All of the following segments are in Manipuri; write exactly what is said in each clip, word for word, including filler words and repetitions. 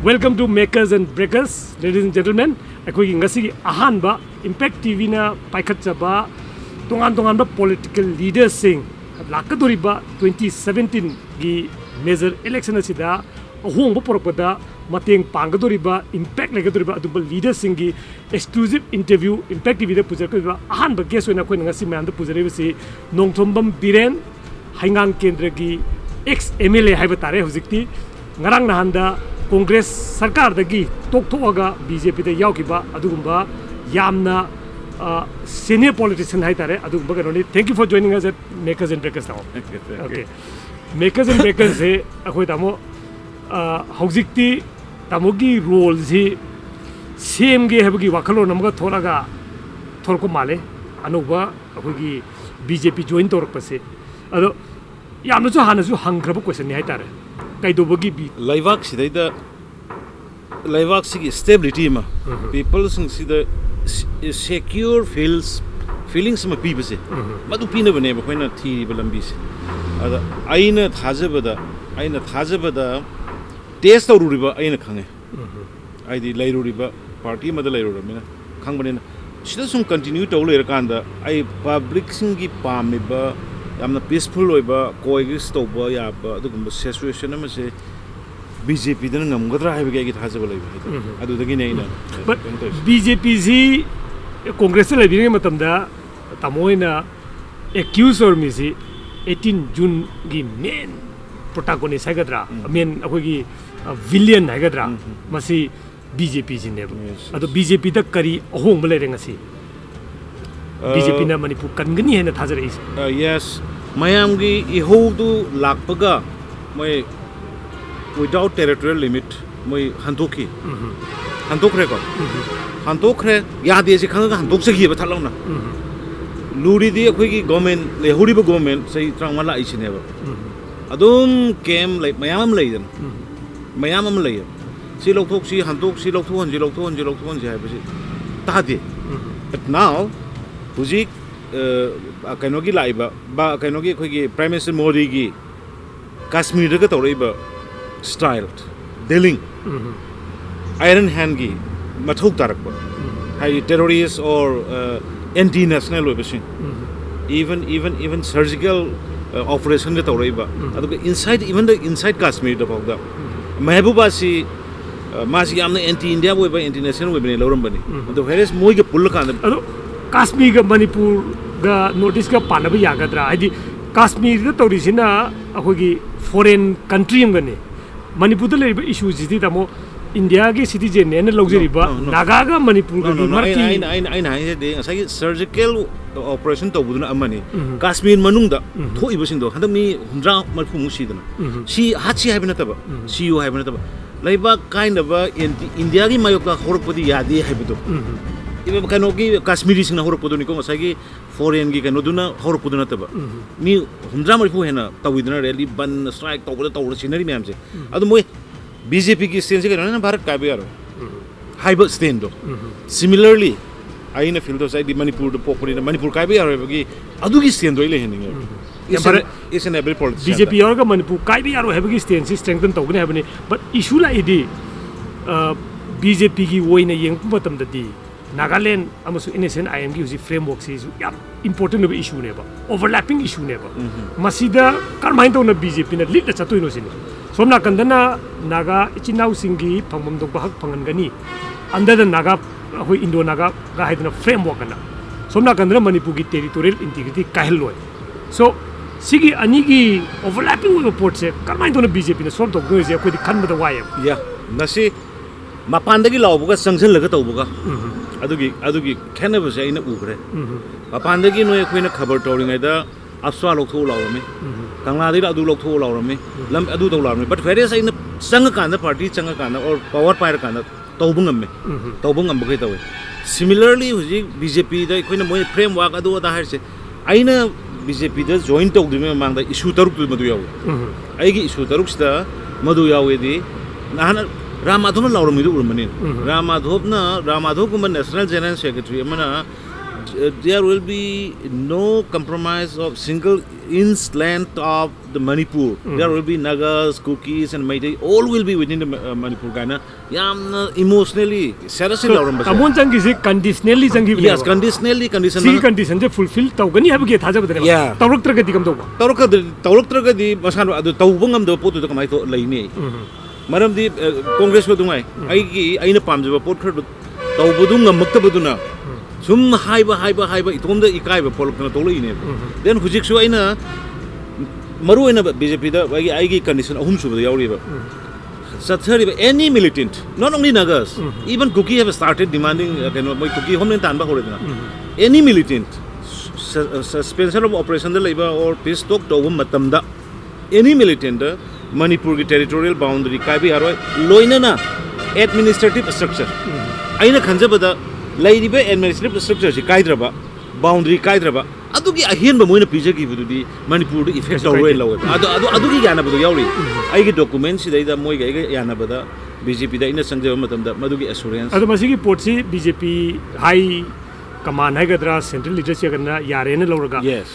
Welcome to Makers and Breakers, ladies and gentlemen. ꯑꯩꯈꯣꯏꯒꯤ ꯉꯁꯤꯒꯤ ꯑꯍꯥꯟꯕ Impact ꯇꯤ ꯚꯤꯅ ꯄꯥꯏꯈꯠꯆꯕ ꯇꯣꯉꯥꯟ ꯇꯣꯉꯥꯟꯕ political leaderꯁꯤꯡ, ꯂꯥꯛꯀꯗꯧꯔꯤꯕ twenty seventeenꯒꯤ major election ꯑꯁꯤꯗ ꯑꯍꯣꯡꯕ ꯄꯨꯔꯛꯄꯗ ꯃꯇꯦꯡ ꯄꯥꯡꯒꯗꯧꯔꯤꯕ, impact ꯂꯩꯒꯗꯧꯔꯤꯕ ꯑꯗꯨꯒꯨꯝꯕ leaderꯁꯤꯡꯒꯤ exclusive interview Impact ꯇꯤ ꯚꯤꯗ ꯄꯨꯖꯔꯛꯀꯗꯧꯔꯤꯕ ꯑꯍꯥꯟꯕ guest ꯑꯣꯏꯅ ꯑꯩꯈꯣꯏꯅ ꯉꯁꯤ ꯃꯌꯥꯝꯗ ꯄꯨꯖꯔꯛꯏꯕꯁꯤ ꯅꯣꯡꯊꯣꯝꯕꯝ ꯕꯤꯔꯦꯟ, ꯍꯩꯉꯥꯡ ꯀꯦꯟꯗ꯭ꯔꯒꯤ ex M L A ꯍꯥꯏꯕ ꯇꯥꯔꯦ꯫ ꯍꯧꯖꯤꯛꯇꯤ, ꯉꯔꯥꯡ ꯅꯍꯥꯟꯗ ꯀꯣꯡꯒ꯭ꯔꯦꯁ ꯁꯔꯀꯥꯔꯗꯒꯤ ꯇꯣꯛꯊꯣꯛꯑꯒ ꯕꯤ ꯖꯦ ꯄꯤꯗ ꯌꯥꯎꯈꯤꯕ ꯑꯗꯨꯒꯨꯝꯕ ꯌꯥꯝꯅ, ꯑ, senior politician ꯍꯥꯏ ꯇꯥꯔꯦ, ꯑꯗꯨꯒꯨꯝꯕ ꯀꯩꯅꯣꯅꯤ꯫ Thank you for joining us at Makers and Breakers, ꯇꯥꯃꯣ꯫ Okay. Makers and Breakersꯁꯦ ꯑꯩꯈꯣꯏ ꯇꯥꯃꯣ, ꯑ, ꯍꯧꯖꯤꯛꯇꯤ ꯇꯥꯃꯣꯒꯤ roleꯁꯤ ꯁꯦꯝꯒꯦ ꯍꯥꯏꯕꯒꯤ ꯋꯥꯈꯜꯂꯣꯟ ꯑꯃꯒ ꯊꯣꯛꯂꯒ ꯊꯣꯛꯂꯛꯄ ꯃꯥꯜꯂꯦ, ꯑꯅꯧꯕ ꯑꯩꯈꯣꯏꯒꯤ ꯕꯤ ꯖꯦ ꯄꯤ join ꯇꯧꯔꯛꯄꯁꯦ꯫ ꯑꯗꯣ ꯌꯥꯝꯅꯁꯨ ꯍꯥꯟꯅꯁꯨ ꯍꯪꯈ꯭ꯔꯕ questionꯅꯤ ꯍꯥꯏ ꯇꯥꯔꯦ, ꯀꯩꯗꯧꯕꯒꯤ ꯕꯤ- ꯂꯩꯕꯥꯛꯁꯤꯗꯩꯗ, ꯂꯩꯕꯥꯛꯁꯤꯒꯤ stability ꯑꯃ, ꯎꯝ꯫ Peopleꯁꯤꯡꯁꯤꯗ ꯁꯤ-, secure feels, feelings ꯑꯃ ꯄꯤꯕꯁꯦ, ꯎꯝ꯫ ꯃꯗꯨ ꯄꯤꯅꯕꯅꯦꯕ ꯑꯩꯈꯣꯏꯅ ꯊꯤꯔꯤꯕ ꯂꯝꯕꯤꯁꯦ꯫ ꯑꯗ ꯑꯩꯅ ꯊꯥꯖꯕꯗ, ꯑꯩꯅ ꯊꯥꯖꯕꯗ test ꯇꯧꯔꯨꯔꯤꯕ ꯑꯩꯅ ꯈꯪꯉꯦ꯫ ꯎꯝ꯫ ꯍꯥꯏꯗꯤ ꯂꯩꯔꯨꯔꯤꯕ party ꯑꯃꯗ ꯂꯩꯔꯨꯔꯕꯅꯤꯅ ꯈꯪꯕꯅꯤꯅ, ꯁꯤꯗ ꯁꯨꯝ continue ꯇꯧ ꯂꯩꯔꯀꯥꯟꯗ ꯑꯩ publicꯁꯤꯡꯒꯤ ꯄꯥꯝꯃꯤꯕ ꯌꯥꯝꯅ peaceful ꯑꯣꯏꯕ, coexist ꯇꯧꯕ ꯌꯥꯕ ꯑꯗꯨꯒꯨꯝꯕ situation ꯑꯃꯁꯦ ꯕꯤ ꯖꯦ ꯄꯤꯗꯅ ꯉꯝꯒꯗ꯭ꯔꯥ ꯍꯥꯏꯕꯒꯤ ꯑꯩꯒꯤ ꯊꯥꯖꯕ ꯂꯩꯕ ꯍꯥꯏꯇꯥꯔꯦ꯫ ꯎꯝ꯫ ꯑꯗꯨꯗꯒꯤꯅꯦ ꯑꯩꯅ But ꯀꯩꯅꯣ ꯇꯧꯔꯤꯁꯦ꯫ ꯕꯤ ꯖꯦ ꯄꯤꯁꯤ ꯀꯣꯡꯒ꯭ꯔꯦꯁꯇ ꯂꯩꯕꯤꯔꯤꯉꯩ ꯃꯇꯝꯗ ꯇꯥꯃꯣ ꯍꯣꯏꯅ accuse ꯑꯣꯏꯔꯝꯃꯤꯁꯤ eighteen Juneꯒꯤ main protagonist ꯍꯥꯏꯒꯗ꯭ꯔꯥ, ꯎꯝ꯫ Main ꯑꯩꯈꯣꯏꯒꯤ, ꯑ, villain ꯍꯥꯏꯒꯗ꯭ꯔꯥ, ꯎꯝ, ꯎꯝ꯫ ꯃꯁꯤ ꯕꯤ ꯖꯦ ꯄꯤꯁꯤꯅꯦꯕ꯫ Yes, yes. ꯑꯗꯣ ꯕꯤ ꯖꯦ ꯄꯤꯗ ꯀꯔꯤ ꯑꯍꯣꯡꯕ ꯂꯩꯔꯦ ꯉꯁꯤ? ꯑ, ꯕꯤ ꯖꯦ ꯄꯤꯅ ꯃꯅꯤꯄꯨꯔ ꯀꯟꯒꯅꯤ ꯍꯥꯏꯅ ꯊꯥꯖꯔꯛꯏꯁꯦ꯫ ꯑ, yes. ꯃꯌꯥꯝꯒꯤ ꯏꯍꯧꯗꯨ ꯂꯥꯛꯄꯒ ꯃꯣꯏ without territorial limit ꯃꯣꯏ ꯍꯟꯗꯣꯛꯈꯤ꯫ ꯎꯝ꯫ ꯍꯟꯗꯣꯛꯈ꯭ꯔꯦꯀꯣ? ꯎꯝ꯫ ꯍꯟꯗꯣꯛꯈ꯭ꯔꯦ, ꯌꯥꯗꯦ ꯁꯤ ꯈꯪꯉꯒ ꯍꯟꯗꯣꯛꯆꯈꯤꯕ ꯊꯠ ꯂꯥꯎꯅ꯫ ꯎꯝ꯫ ꯂꯨꯔꯤꯗꯤ ꯑꯩꯈꯣꯏꯒꯤ government, ꯂꯩꯍꯧꯔꯤꯕ government ꯆꯍꯤ ꯇꯔꯥꯃꯉꯥ ꯂꯥꯛꯏꯁꯤꯅꯦꯕ꯫ ꯎꯝ꯫ ꯑꯗꯨꯝ camp ꯂꯩ, ꯃꯌꯥꯝ ꯑꯃ ꯂꯩꯗꯅ꯫ ꯎꯝ꯫ ꯃꯌꯥꯝ ꯑꯃ ꯂꯩꯌꯦꯕ꯫ ꯁꯤ ꯂꯧꯊꯣꯛꯁꯤ, ꯍꯟꯗꯣꯛꯁꯤ, ꯂꯧꯊꯣꯛꯍꯟꯁꯤ, ꯂꯧꯊꯣꯛꯍꯟꯁꯤ, ꯂꯧꯊꯣꯛꯍꯟꯁꯤ ꯍꯥꯏꯕꯁꯤ ꯇꯥꯗꯦ꯫ ꯎꯝ꯫ But now, ꯍꯧꯖꯤꯛ, ꯑ, ꯀꯩꯅꯣꯒꯤ ꯂꯥꯛꯏꯕ, ꯕ-, ꯀꯩꯅꯣꯒꯤ ꯑꯩꯈꯣꯏꯒꯤ Prime Minister ꯃꯣꯗꯤꯒꯤ ꯀꯥꯁꯃꯤꯔꯗꯒ ꯇꯧꯔꯛꯏꯕ style, ꯗꯤꯂꯤꯡ, ꯑꯥꯏꯔꯟ ꯍꯦꯟꯒꯤ ꯃꯊꯧ ꯇꯥꯔꯛꯄ, ꯍꯥꯏꯗꯤ terrorist or anti national ꯑꯣꯏꯕꯁꯤꯡ, even even even surgical operationꯒ ꯇꯧꯔꯛꯏꯕ, ꯑꯗꯨꯒ inside, even the inside Kashmirꯗ ꯐꯥꯎꯗ ꯃꯦꯍꯕꯨꯕꯥꯁꯤ, ꯑ, ꯃꯥꯁꯤ ꯌꯥꯝꯅ anti India ꯑꯣꯏꯕ, anti national ꯑꯣꯏꯕꯅꯤ ꯂꯧꯔꯝꯕꯅꯤ꯫ ꯑꯗꯣ whereas ꯃꯣꯏꯒ ꯄꯨꯜꯂꯀꯥꯟꯗ ꯑꯗꯣ ꯀꯥꯁꯃꯤꯔꯒ ꯃꯅꯤꯄꯨꯔꯒ North Eastꯀ ꯄꯥꯟꯅꯕ ꯌꯥꯒꯗ꯭ꯔꯥ? ꯍꯥꯏꯗꯤ ꯀꯥꯁꯃꯤꯔꯗ ꯇꯧꯔꯤꯁꯤꯅ ꯑꯩꯈꯣꯏꯒꯤ foreign country ꯑꯃꯒꯅꯤ, ꯃꯅꯤꯄꯨꯔꯗ ꯂꯩꯔꯤꯕ issueꯁꯤꯗꯤ, ꯇꯥꯃꯣ, ꯏꯟꯗꯤꯌꯥꯒꯤ citizenꯅꯦꯅ ꯂꯧꯖꯔꯤꯕ No, no, no. ꯅꯥꯒꯥꯒ ꯃꯅꯤꯄꯨꯔꯒꯗꯤ No, no, no. ꯑꯩꯅ, ꯃꯔꯛꯀꯤ ꯑꯩꯅ, ꯑꯩꯅ, ꯑꯩꯅ ꯍꯥꯏꯖꯗꯦ, ꯉꯁꯥꯏꯒꯤ surgical operation ꯇꯧꯕꯗꯨꯅ ꯑꯃꯅꯤ, ꯎꯝ꯫ ꯀꯥꯁꯃꯤꯔ ꯃꯅꯨꯡꯗ ꯎꯝ꯫ ꯊꯣꯛꯏꯕꯁꯤꯡꯗꯣ ꯍꯟꯗꯛ ꯃꯤ ꯍꯨꯝꯗ꯭ꯔꯥ ꯃꯔꯤꯐꯨꯃꯨꯛ ꯁꯤꯗꯅ, ꯎꯝ꯫ ꯁꯤ ꯍꯥꯠꯁꯤ ꯍꯥꯏꯕ ꯅꯠꯇꯕ, ꯎꯝ꯫ ꯁꯤꯌꯨ ꯍꯥꯏꯕ ꯅꯠꯇꯕ, ꯂꯩꯕꯥꯛ ꯀꯥꯏꯅꯕ anti Indiaꯒꯤ ꯃꯥꯌꯣꯛꯇ ꯍꯧꯔꯛꯄꯗꯤ ꯌꯥꯗꯦ ꯍꯥꯏꯕꯗꯣ, ꯎꯝ꯫ ꯏꯕ-, ꯀꯩꯅꯣꯒꯤ ꯀꯥꯁꯃꯤꯔꯤꯁꯤꯡꯅ ꯍꯧꯔꯛꯄꯗꯨꯅꯤꯀꯣ, ꯉꯁꯥꯏꯒꯤ foreignꯒꯤ ꯀꯩꯅꯣꯗꯨꯅ ꯍꯧꯔꯛꯄꯗꯨ ꯅꯠꯇꯕ꯫ ꯎꯝ꯫ ꯃꯤ ꯍꯨꯝꯗ꯭ꯔꯥ ꯃꯔꯤꯐꯨ ꯍꯦꯟꯅ ꯇꯧꯋꯤꯗꯅ, rally, ꯕꯟ, strike ꯇꯧꯕꯗ ꯇꯧꯔ ꯁꯤꯅꯔꯤ ꯃꯌꯥꯝꯁꯦ꯫ ꯎꯝ꯫ ꯑꯗꯨ ꯃꯣꯏ BJPꯒꯤ standꯁꯦ ꯀꯩꯅꯣ, ꯅꯪ ꯚꯥꯔꯠ ꯀꯥꯏꯕ ꯌꯥꯔꯣꯏ ꯎꯝ꯫ ꯍꯥꯏꯕ standꯗꯣ꯫ ꯎꯝ꯫ Similarly, ꯑꯩꯅ feel ꯇꯧꯁꯦ, ꯑꯩꯗꯤ ꯃꯅꯤꯄꯨꯔꯗ ꯄꯣꯛꯄꯅꯤꯅ ꯃꯅꯤꯄꯨꯔ ꯀꯥꯏꯕ ꯌꯥꯔꯣꯏ ꯍꯥꯏꯕꯒꯤ ꯑꯗꯨꯒꯤ standꯗꯣ ꯑꯩ ꯂꯩꯍꯟꯅꯤꯡꯉꯦꯕ꯫ ꯎꯝ꯫ It's ꯌꯥꯝ an, ꯐꯔꯦ꯫ It's an every politician. BJP ꯌꯥꯎꯔꯒ ꯃꯅꯤꯄꯨꯔ ꯀꯥꯏꯕ ꯌꯥꯔꯣꯏ ꯍꯥꯏꯕꯒꯤ standꯁꯤ strengthen ꯇꯧꯒꯅꯤ ꯍꯥꯏꯕꯅꯤ꯫ But issue ꯂꯥꯛꯏꯗꯤ, ꯑ, BJPꯒꯤ ꯑꯣꯏꯅ ꯌꯦꯡꯉꯛꯄ ꯃꯇꯝꯗꯗꯤ ꯅꯥꯒꯥꯂꯦꯟ ꯑꯃꯁꯨꯡ NSCN-IMꯒꯤ ꯍꯧꯖꯤꯛ frameworkꯁꯤꯁꯨ ꯌꯥꯝ important ꯑꯣꯏꯕ issueꯅꯦꯕ, overlapping issueꯅꯦꯕ꯫ ꯎꯝ꯫ ꯃꯁꯤꯗ ꯀꯔꯝꯍꯥꯏꯅ ꯇꯧꯅ BJPꯅ leadꯅ ꯆꯠꯇꯣꯏꯅꯣ ꯁꯤꯅꯤ꯫ ꯁꯣꯝ ꯅꯥꯀꯟꯗꯅ ꯅꯥꯒꯥ ꯏꯆꯤꯟ ꯏꯅꯥꯎꯁꯤꯡꯒꯤ ꯐꯪꯐꯝ ꯊꯣꯛꯄ ꯍꯛ ꯐꯪꯍꯟꯒꯅꯤ, under the Naga, ꯑꯩꯈꯣꯏ Indo-Naga ꯍꯥꯏꯗꯅ framework ꯑꯅ, ꯁꯣꯝ ꯅꯥꯀꯟꯗꯅ ꯃꯅꯤꯄꯨꯔꯒꯤ territorial integrity ꯀꯥꯏꯍꯜꯂꯣꯏ꯫ So, ꯁꯤꯒꯤ ꯑꯅꯤꯒꯤ overlapping ꯑꯣꯏꯕ ꯄꯣꯠꯁꯦ ꯀꯔꯝꯍꯥꯏꯅ ꯇꯧꯅ BJPꯅ solve ꯇꯧꯗꯣꯏꯁꯦ ꯑꯩꯈꯣꯏꯗꯤ ꯈꯟꯕꯗ ꯋꯥꯏꯌꯦꯕ꯫ Yeah, ꯃꯁꯤ ꯃꯄꯥꯟꯗꯒꯤ ꯂꯥꯎꯕꯒ ꯆꯪꯁꯤꯜꯂꯒ ꯇꯧꯕꯒ ꯎꯝ꯫ ꯑꯗꯨꯒꯤ, ꯑꯗꯨꯒꯤ ꯈꯦꯠꯅꯕꯁꯦ ꯑꯩꯅ ꯎꯈ꯭ꯔꯦ꯫ ꯎꯝ꯫ ꯃꯄꯥꯟꯗꯒꯤ ꯅꯣꯏ ꯑꯩꯈꯣꯏꯅ ꯈꯕꯔ ꯇꯧꯔꯤꯉꯩꯗ ꯑꯁ꯭ꯋꯥ ꯂꯧꯊꯣꯛꯎ ꯂꯥꯎꯔꯝꯃꯤ, ꯎꯝ꯫ ꯀꯪꯂꯥꯗꯒꯤ ꯑꯗꯨ ꯂꯧꯊꯣꯛꯎ ꯂꯥꯎꯔꯝꯃꯤ, ꯎꯝ꯫ ꯂꯝ ꯑꯗꯨ ꯇꯧ ꯂꯥꯎꯔꯝꯃꯤ꯫ But whereas ꯑꯩꯅ ꯆꯪꯉꯀꯥꯟꯗ, party ꯆꯪꯉꯀꯥꯟꯗ or power ꯄꯥꯏꯔꯀꯥꯟꯗ ꯇꯧꯕ ꯉꯝꯃꯦ꯫ ꯎꯝ꯫ ꯇꯧꯕ ꯉꯝꯕꯈꯩ ꯇꯧꯋꯦ꯫ Similarly, ꯍꯧꯖꯤꯛ BJPꯗ ꯑꯩꯈꯣꯏꯅ ꯃꯣꯏ framework ꯑꯗꯨ ꯑꯗꯥ ꯍꯥꯏꯔꯤꯁꯦ, ꯑꯩꯅ BJPꯗ join ꯇꯧꯗ꯭ꯔꯤꯉꯩ ꯃꯃꯥꯡꯗ issue ꯇꯔꯨꯛꯇꯨ ꯃꯗꯨ ꯌꯥꯎꯋꯦ꯫ ꯎꯝ꯫ ꯑꯩꯒꯤ issue ꯇꯔꯨꯛꯁꯤꯗ ꯃꯗꯨ ꯌꯥꯎꯋꯦꯗꯤ, ꯅꯍꯥꯟ ꯔꯥꯝ ꯃꯥꯙꯕꯅ ꯂꯥꯎꯔꯝꯃꯤꯗꯨ ꯎꯔꯝꯃꯅꯤ꯫ ꯎꯝ꯫ Ram ꯃꯥꯙꯕꯅ, Ram ꯃꯥꯙꯕꯒꯨꯝꯕ National General Secretary ꯑꯃꯅ Uh, there will be no compromise of single inch length of the Manipur. There will be Nagas, Kukis, and Meitei. All will be within the uh, Manipur ꯀꯥꯏꯅ ꯌꯥꯝꯅ emotionally seriously ꯂꯧꯔꯝꯕꯁꯦ꯫ ꯇꯥꯃꯣꯅ ꯆꯪꯈꯤꯁꯦ conditionally ꯆꯪꯈꯤꯕꯅꯦꯕ꯫ Yes, conditionally condition ꯁꯤꯒꯤ conditionꯁꯦ fulfill ꯇꯧꯒꯅꯤ ꯍꯥꯏꯕꯒꯤ ꯊꯥꯖꯕꯗꯅꯦꯕ꯫ Yeah. ꯇꯧꯔꯛꯇ꯭ꯔꯒꯗꯤ ꯀꯝꯗꯧꯕ? ꯇꯧꯔꯛꯀꯗ- ꯇꯧꯔꯛꯇ꯭ꯔꯒꯗꯤ ꯃꯁꯥꯅ ꯑꯗꯨ ꯇꯧꯕ ꯉꯝꯗꯕ ꯄꯣꯠꯇꯨꯗ ꯀꯃꯥꯏꯅ ꯇꯧ- ꯂꯩꯅꯤ? ꯃꯔꯝꯗꯤ ꯀꯣꯡꯒ꯭ꯔꯦꯁꯁꯨ ꯑꯗꯨꯉꯥꯏ ꯑꯩꯒꯤ ꯑꯩꯅ ꯄꯥꯝꯖꯕ ꯄꯣꯠ ꯈꯔꯗꯨ ꯇꯧꯕꯗꯨ ꯉꯝꯃꯛꯇꯕꯗꯨꯅ ꯁꯨꯝ ꯍꯥꯏꯕ ꯍꯥꯏꯕ ꯍꯥꯏꯕ ꯏꯇꯣꯝꯗ ꯏꯀꯥꯏꯕ ꯄꯣꯛꯂꯛꯇꯅ ꯇꯣꯛꯂꯛꯏꯅꯦꯕ꯫ Then ꯍꯧꯖꯤꯛꯁꯨ ꯑꯩꯅ ꯃꯔꯨ ꯑꯣꯏꯅ ꯕꯤ ꯖꯦ ꯄꯤꯗ ꯑꯩꯒꯤ ꯑꯩꯒꯤ condition ꯑꯍꯨꯝ ꯁꯨꯕꯗ ꯌꯥꯎꯔꯤꯕ꯫ ꯆꯠꯊꯔꯤꯕ any militant, not only Nagas, even Kuki have started demanding, uh, ꯀꯩꯅꯣ, ꯃꯣꯏ ꯀꯨꯀꯤ homeland ꯇꯥꯟꯕ ꯍꯧꯔꯦꯗꯅ꯫ Any militant, ꯁ- ꯁ- suspension of operationꯗ ꯂꯩꯕ or peace talk ꯇꯧꯕ ꯃꯇꯝꯗ any militantꯗ ꯃꯅꯤꯄꯨꯔꯒꯤ territorial boundary ꯀꯥꯏꯕ ꯌꯥꯔꯣꯏ꯫ ꯂꯣꯏꯅꯅ administrative structure, ꯑꯩꯅ ꯈꯟꯖꯕꯗ ꯂꯩꯔꯤꯕ administrative structureꯁꯤ ꯀꯥꯏꯗ꯭ꯔꯕ, boundary ꯀꯥꯏꯗ꯭ꯔꯕ, ꯑꯗꯨꯒꯤ ꯑꯍꯦꯟꯕ ꯃꯣꯏꯅ ꯄꯤꯖꯈꯤꯕꯗꯨꯗꯤ ꯃꯅꯤꯄꯨꯔꯗ effect ꯇꯧꯔꯣꯏꯅ ꯂꯧꯋꯦꯕ꯫ ꯑꯗꯨ ꯑꯗꯨ ꯑꯗꯨꯒꯤ ꯌꯥꯅꯕꯗꯣ ꯌꯥꯎꯔꯤ꯫ ꯑꯩꯒꯤ documentꯁꯤꯗꯩꯗ ꯃꯣꯏꯒ ꯑꯩꯒ ꯌꯥꯅꯕꯗ ꯕꯤ ꯖꯦ ꯄꯤꯗ ꯑꯩꯅ ꯆꯪꯖꯕ ꯃꯇꯝꯗ ꯃꯗꯨꯒꯤ assurance꯫ ꯑꯗꯣ ꯃꯁꯤꯒꯤ ꯄꯣꯠꯁꯤ ꯕꯤ ꯖꯦ ꯄꯤ high command ꯍꯥꯏꯒꯗ꯭ꯔꯥ, central leadership ꯍꯥꯏꯒꯗ꯭ꯔꯥ, ꯌꯥꯔꯦꯅ ꯂꯧꯔꯒ Yes.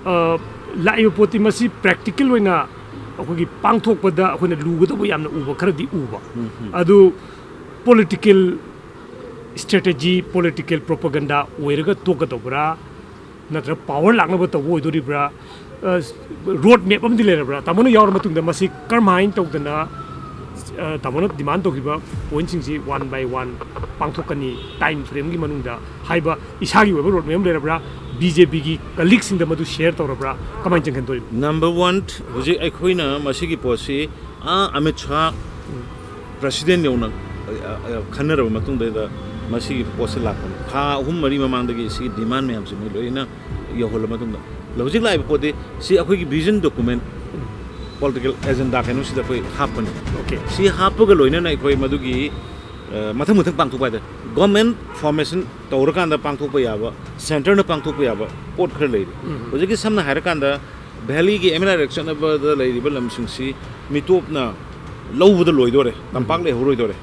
ꯑ, ꯂꯥꯛꯏꯕ ꯄꯣꯠꯇꯤ ꯃꯁꯤ practical ꯑꯣꯏꯅ ꯑꯩꯈꯣꯏꯒꯤ ꯄꯥꯡꯊꯣꯛꯄꯗ ꯑꯩꯈꯣꯏꯅ ꯂꯨꯒꯗꯧꯕ ꯌꯥꯝꯅ ꯎꯕ ꯈꯔꯗꯤ ꯎꯕ꯫ ꯑꯗꯨ political strategy, political propaganda ꯑꯣꯏꯔꯒ ꯇꯣꯛꯀꯗꯧꯕ꯭ꯔꯥ, ꯅꯠꯇ꯭ꯔꯒ power ꯂꯥꯛꯅꯕ ꯇꯧꯕ ꯑꯣꯏꯗꯣꯔꯤꯕ꯭ꯔꯥ? ꯑ, road map ꯑꯃꯗꯤ ꯂꯩꯔꯕ꯭ꯔꯥ? ꯇꯥꯃꯣꯅ ꯌꯥꯎꯔ ꯃꯇꯨꯡꯗ ꯃꯁꯤ ꯀꯔꯝꯍꯥꯏꯅ ꯇꯧꯗꯅ, ꯑ, ꯇꯥꯃꯣꯅ demand ꯇꯧꯈꯤꯕ pointꯁꯤꯡꯁꯤ one by one ꯄꯥꯡꯊꯣꯛꯀꯅꯤ, time frameꯒꯤ ꯃꯅꯨꯡꯗ ꯍꯥꯏꯕ ꯏꯁꯥꯒꯤ ꯑꯣꯏꯕ road map ꯑꯃ ꯂꯩꯔꯕ꯭ꯔꯥ? ꯕꯤ ꯖꯦ ꯄꯤꯒꯤ colleagueꯁꯤꯡꯗ ꯃꯗꯨ share ꯇꯧꯔꯕ꯭ꯔꯥ? ꯀꯃꯥꯏꯅ ꯆꯪꯍꯟꯗꯣꯔꯤꯕ? Number one, ꯍꯧꯖꯤꯛ ꯑꯩꯈꯣꯏꯅ ꯃꯁꯤꯒꯤ ꯄꯣꯠꯁꯤ ꯑꯥ ꯑꯃꯤꯠ ꯁꯥꯍ president ꯌꯧꯅ ꯑ, ꯑ, ꯈꯟꯅꯔꯕ ꯃꯇꯨꯡꯗ ꯃꯁꯤꯒꯤ ꯄꯣꯠꯁꯤ ꯂꯥꯛꯄꯅꯤ꯫ ꯊꯥ ꯑꯍꯨꯝ ꯃꯔꯤ ꯃꯃꯥꯡꯗꯒꯤ ꯁꯤꯒꯤ demand ꯃꯌꯥꯝꯁꯤ ꯃꯣꯏ ꯂꯣꯏꯅ ꯌꯧꯍꯜꯂ ꯃꯇꯨꯡꯗ ꯍꯧꯖꯤꯛ ꯂꯥꯛꯏꯕ ꯄꯣꯠꯇꯤ ꯁꯤ ꯑꯩꯈꯣꯏꯒꯤ vision document, political agenda ꯀꯩꯅꯣꯁꯤꯗ ꯑꯩꯈꯣꯏ ꯍꯥꯞꯄꯅꯤ꯫ Okay. ꯁꯤ ꯍꯥꯞꯄꯒ ꯂꯣꯏꯅꯅ ꯑꯩꯈꯣꯏ ꯃꯗꯨꯒꯤ ꯑ, ꯃꯊꯪ ꯃꯊꯪ ꯄꯥꯡꯊꯣꯛꯄ ꯍꯥꯏꯇꯥꯔꯦ꯫ Government formation ꯇꯧꯔꯀꯥꯟꯗ ꯄꯥꯡꯊꯣꯛꯄ ꯌꯥꯕ, centreꯅ ꯄꯥꯡꯊꯣꯛꯄ ꯌꯥꯕ ꯄꯣꯠ ꯈꯔ ꯂꯩꯔꯤ꯫ ꯍꯧꯖꯤꯛꯀꯤ ꯁꯝꯅ ꯍꯥꯏꯔꯀꯥꯟꯗ valleyꯒꯤ M N R Act ꯆꯠꯅꯕꯗ ꯂꯩꯔꯤꯕ ꯂꯝꯁꯤꯡꯁꯤ ꯃꯤꯇꯣꯞꯅ ꯂꯧꯕꯗ ꯂꯣꯏꯗꯣꯔꯦ, ꯇꯝꯄꯥꯛ ꯂꯩꯍꯧꯔꯣꯏꯗꯣꯔꯦ꯫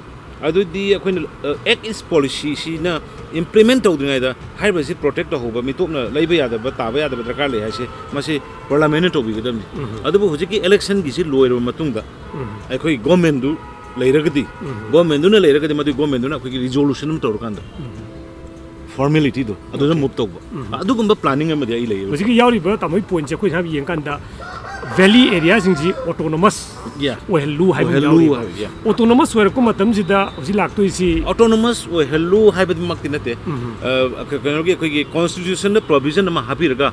ꯑꯗꯨꯗꯤ ꯑꯩꯈꯣꯏꯅ, ꯑ, Act East policyꯁꯤꯅ implement ꯇꯧꯗ꯭ꯔꯤꯉꯩꯗ ꯍꯥꯏꯔꯤꯕꯁꯤ protect ꯇꯧꯍꯧꯕ, ꯃꯤꯇꯣꯞꯅ ꯂꯩꯕ ꯌꯥꯗꯕ, ꯇꯥꯕ ꯌꯥꯗꯕ ꯗꯔꯀꯥꯔ ꯂꯩ ꯍꯥꯏꯁꯦ, ꯃꯁꯤ parliament ꯅ ꯇꯧꯕꯤꯒꯗꯕꯅꯤ꯫ ꯑꯗꯨꯕꯨ ꯍꯧꯖꯤꯛꯀꯤ election ꯒꯤꯁꯤ ꯂꯣꯏꯔꯕ ꯃꯇꯨꯡꯗ ꯑꯩꯈꯣꯏ government ꯗꯨ ꯂꯩꯔꯒꯗꯤ, government ꯗꯨꯅ ꯂꯩꯔꯒꯗꯤ, ꯃꯗꯨꯒꯤ government ꯗꯨꯅ ꯑꯩꯈꯣꯏꯒꯤ resolution ꯑꯃ ꯇꯧꯔꯀꯥꯟꯗ formality ꯗꯣ ꯑꯗꯨꯗ move ꯇꯧꯕ, ꯑꯗꯨꯒꯨꯝꯕ planning ꯑꯃꯗꯤ ꯑꯩ ꯂꯩꯌꯦ꯫ ꯍꯧꯖꯤꯛꯀꯤ ꯌꯥꯎꯔꯤꯕ ꯇꯥꯃꯣꯒꯤ point ꯁꯦ ꯑꯩꯈꯣꯏ ꯁꯨꯝ ꯌꯦꯡꯀꯥꯟꯗ valley area ꯁꯤꯡꯁꯤ autonomous Yeah. ꯑꯣꯏꯍꯜꯂꯨ ꯍꯥꯏꯕ ꯑꯃ ꯑꯣꯏꯍꯜꯂꯨ ꯌꯥꯎꯔꯤꯕ꯫ ꯍꯥꯏꯕ, yeah. Autonomous ꯑꯣꯏꯔꯛꯄ ꯃꯇꯝꯁꯤꯗ ꯍꯧꯖꯤꯛ ꯂꯥꯛꯇꯣꯏꯁꯤ autonomous ꯑꯣꯏꯍꯜꯂꯨ ꯍꯥꯏꯕꯗꯤꯃꯛꯇꯤ ꯅꯠꯇꯦ꯫ ꯑ, ꯀ-, ꯀꯩꯅꯣꯒꯤ ꯑꯩꯈꯣꯏꯒꯤ constitution ꯗ provision ꯑꯃ ꯍꯥꯞꯄꯤꯔꯒ